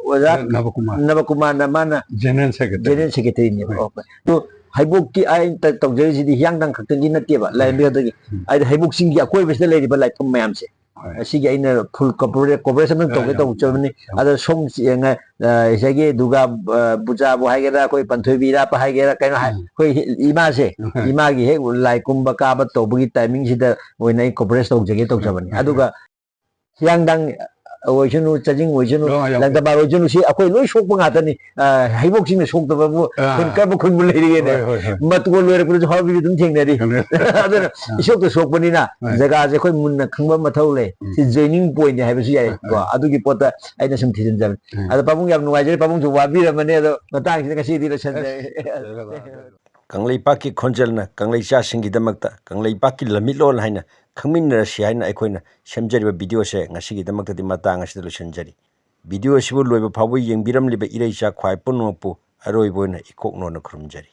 ꯑꯣꯖꯥ ꯅꯕꯀꯨꯃꯥꯔ꯫ ꯅꯕꯀꯨꯃꯥꯔꯅ ꯃꯥꯅ General Secretary꯫ General Secretary ꯅꯦꯕ꯫ ꯍꯣꯏ꯫ ꯑꯣ, ꯍꯣꯏ꯫ ꯑꯗꯣ ꯍꯩꯕꯣꯛꯀꯤ ꯑꯩꯅ ꯇ-, ꯇꯧꯖꯔꯤꯁꯤꯗꯤ ꯍꯤꯌꯥꯡꯊꯥꯡ ꯈꯛꯇꯒꯤ ꯅꯠꯇꯦꯕ, ꯂꯥꯏꯔꯦꯝꯕꯤ ꯈꯛꯇꯒꯤ꯫ ꯎꯝ꯫ ꯍꯥꯏꯗꯤ ꯍꯩꯕꯣꯛ ꯆꯤꯡꯒꯤ ꯑꯀꯣꯏꯕꯁꯤꯗ ꯂꯩꯔꯤꯕ ꯂꯥꯏꯐꯝ ꯃꯌꯥꯝꯁꯦ꯫ ꯍꯣꯏ꯫ ꯑꯁꯤꯒꯤ ꯑꯩꯅ ꯐꯨꯜ ꯀꯣꯚꯔꯦꯖ ꯑꯃ ꯇꯧꯒꯦ ꯌꯥꯝ, ꯇꯧꯖꯕꯅꯤ꯫ ꯌꯥꯝ꯫ ꯑꯗ ꯁꯣꯝ ꯆꯦ-, ꯉ-, ꯑ, ꯉꯁꯥꯏꯒꯤ ꯗꯨꯔꯒꯥ, ꯑ, ꯄꯨꯖꯥꯕꯨ ꯍꯥꯏꯒꯦꯔꯥ, ꯑꯩꯈꯣꯏ ꯄꯥꯟꯊꯣꯏꯕꯤ ꯏꯔꯥꯠꯄ ꯍꯥꯏꯒꯦꯔꯥ, ꯀꯩꯅꯣ ꯍꯥꯏ-, ꯎꯝ꯫ ꯑꯩꯈꯣꯏ ꯏꯃꯥꯁꯦ, ꯎꯝ꯫ ꯏꯃꯥꯒꯤ ꯍꯦꯛ ꯂꯥꯏ ꯀꯨꯝꯕ ꯀꯥꯕ ꯇꯧꯕꯒꯤ ꯇꯥꯏꯃꯤꯡꯁꯤꯗ ꯑꯣꯏꯅ ꯑꯩ ꯀꯣꯚꯔꯦꯖ ꯇꯧꯖꯒꯦ ꯇꯧꯖꯕꯅꯤ꯫ ꯎꯝ꯫ ꯑꯗꯨꯒ ꯍꯤꯌꯥꯡꯗꯥꯡ ꯑꯣꯏꯁꯅꯨ, ꯆꯥꯖꯤꯡ ꯑꯣꯏꯁꯅꯨ, ꯑꯣ, ꯌꯥꯝ ꯂꯪꯊꯕꯥꯜ ꯑꯣꯏꯁꯅꯨ, ꯁꯤ ꯑꯩꯈꯣꯏ ꯂꯣꯏ ꯁꯣꯛꯄ ꯉꯥꯛꯇꯅꯤ꯫ ꯑ, ꯍꯩꯕꯣꯛꯁꯤꯡꯅ ꯁꯣꯛꯇꯕꯕꯨ ꯑꯥ꯫ ꯈꯨꯟ ꯀꯔꯝꯕ ꯈꯨꯟꯕꯨ ꯂꯩꯔꯤꯒꯦꯅꯦ? ꯍꯣꯏ, ꯍꯣꯏ, ꯍꯣꯏ꯫ ꯃꯇꯣꯟ ꯂꯣꯏꯔꯛꯄꯗꯁꯨ ꯍꯥꯎꯕꯤꯁꯨ ꯑꯗꯨꯝ ꯊꯦꯡꯅꯔꯤ꯫ ꯊꯦꯡꯅꯔꯤ꯫ ꯑꯗꯨꯅ ꯑꯥ꯫ ꯏꯁꯣꯛꯇ ꯁꯣꯛꯄꯅꯤꯅ ꯍꯣꯏ꯫ ꯖꯒꯥꯁꯦ ꯑꯩꯈꯣꯏ ꯃꯨꯟꯅ ꯈꯪꯕ ꯃꯊꯧ ꯂꯩ꯫ ꯎꯝ꯫ ꯁꯤ ꯖꯣꯏꯅꯤꯡ ꯄꯣꯏꯟꯠꯅꯤ ꯍꯥꯏꯕꯁꯨ ꯌꯥꯏ꯫ ꯍꯣꯏ, ꯀꯣ, ꯍꯣꯏ꯫ ꯑꯗꯨꯒꯤ ꯄꯣꯠꯇ ꯑꯩꯅ ꯁꯨꯝ ꯊꯤꯖꯤꯟꯖꯕꯅꯤ꯫ ꯎꯝ꯫ ꯑꯗꯣ ꯄꯥꯕꯨꯡ ꯌꯥꯝ ꯅꯨꯡꯉꯥꯏꯖꯔꯦ, ꯄꯥꯕꯨꯡꯁꯨ ꯋꯥꯕꯤꯔꯝꯃꯅꯤ꯫ ꯑꯗꯣ ꯃꯇꯥꯡꯁꯤꯗ ꯉꯁꯤꯗꯤ ꯂꯣꯏꯁꯟꯖꯔꯒꯦ꯫ ꯑꯁ, ꯀꯪꯂꯩꯄꯥꯛꯀꯤ ꯈꯣꯟꯖꯦꯜꯅ ꯀꯪꯂꯩꯆꯥꯁꯤꯡꯒꯤꯗꯃꯛꯇ ꯀꯪꯂꯩꯄꯥꯛꯀꯤ ꯂꯝꯃꯤꯠꯂꯣꯟ ꯍꯥꯏꯅ ꯈꯪꯃꯤꯟꯅꯔꯁꯤ ꯍꯥꯏꯅ ꯑꯩꯈꯣꯏꯅ ꯁꯦꯝꯖꯔꯤꯕ ꯚꯤꯗꯤꯑꯣꯁꯦ ꯉꯁꯤꯒꯤꯗꯃꯛꯇꯗꯤ ꯃꯇꯥꯡ ꯑꯁꯤꯗ ꯂꯣꯏꯁꯤꯟꯖꯔꯤ꯫ ꯚꯤꯗꯤꯑꯣ ꯑꯁꯤꯕꯨ ꯂꯣꯏꯕ ꯐꯥꯎꯕ ꯌꯦꯡꯕꯤꯔꯝꯂꯤꯕ ꯏꯔꯩꯆꯥ ꯈ꯭ꯋꯥꯏ ꯄꯨꯝꯅꯃꯛꯄꯨ ꯑꯔꯣꯏꯕ ꯑꯣꯏꯅ ꯏꯀꯣꯛꯅꯣꯅ ꯈꯨꯔꯨꯝꯖꯔꯤ꯫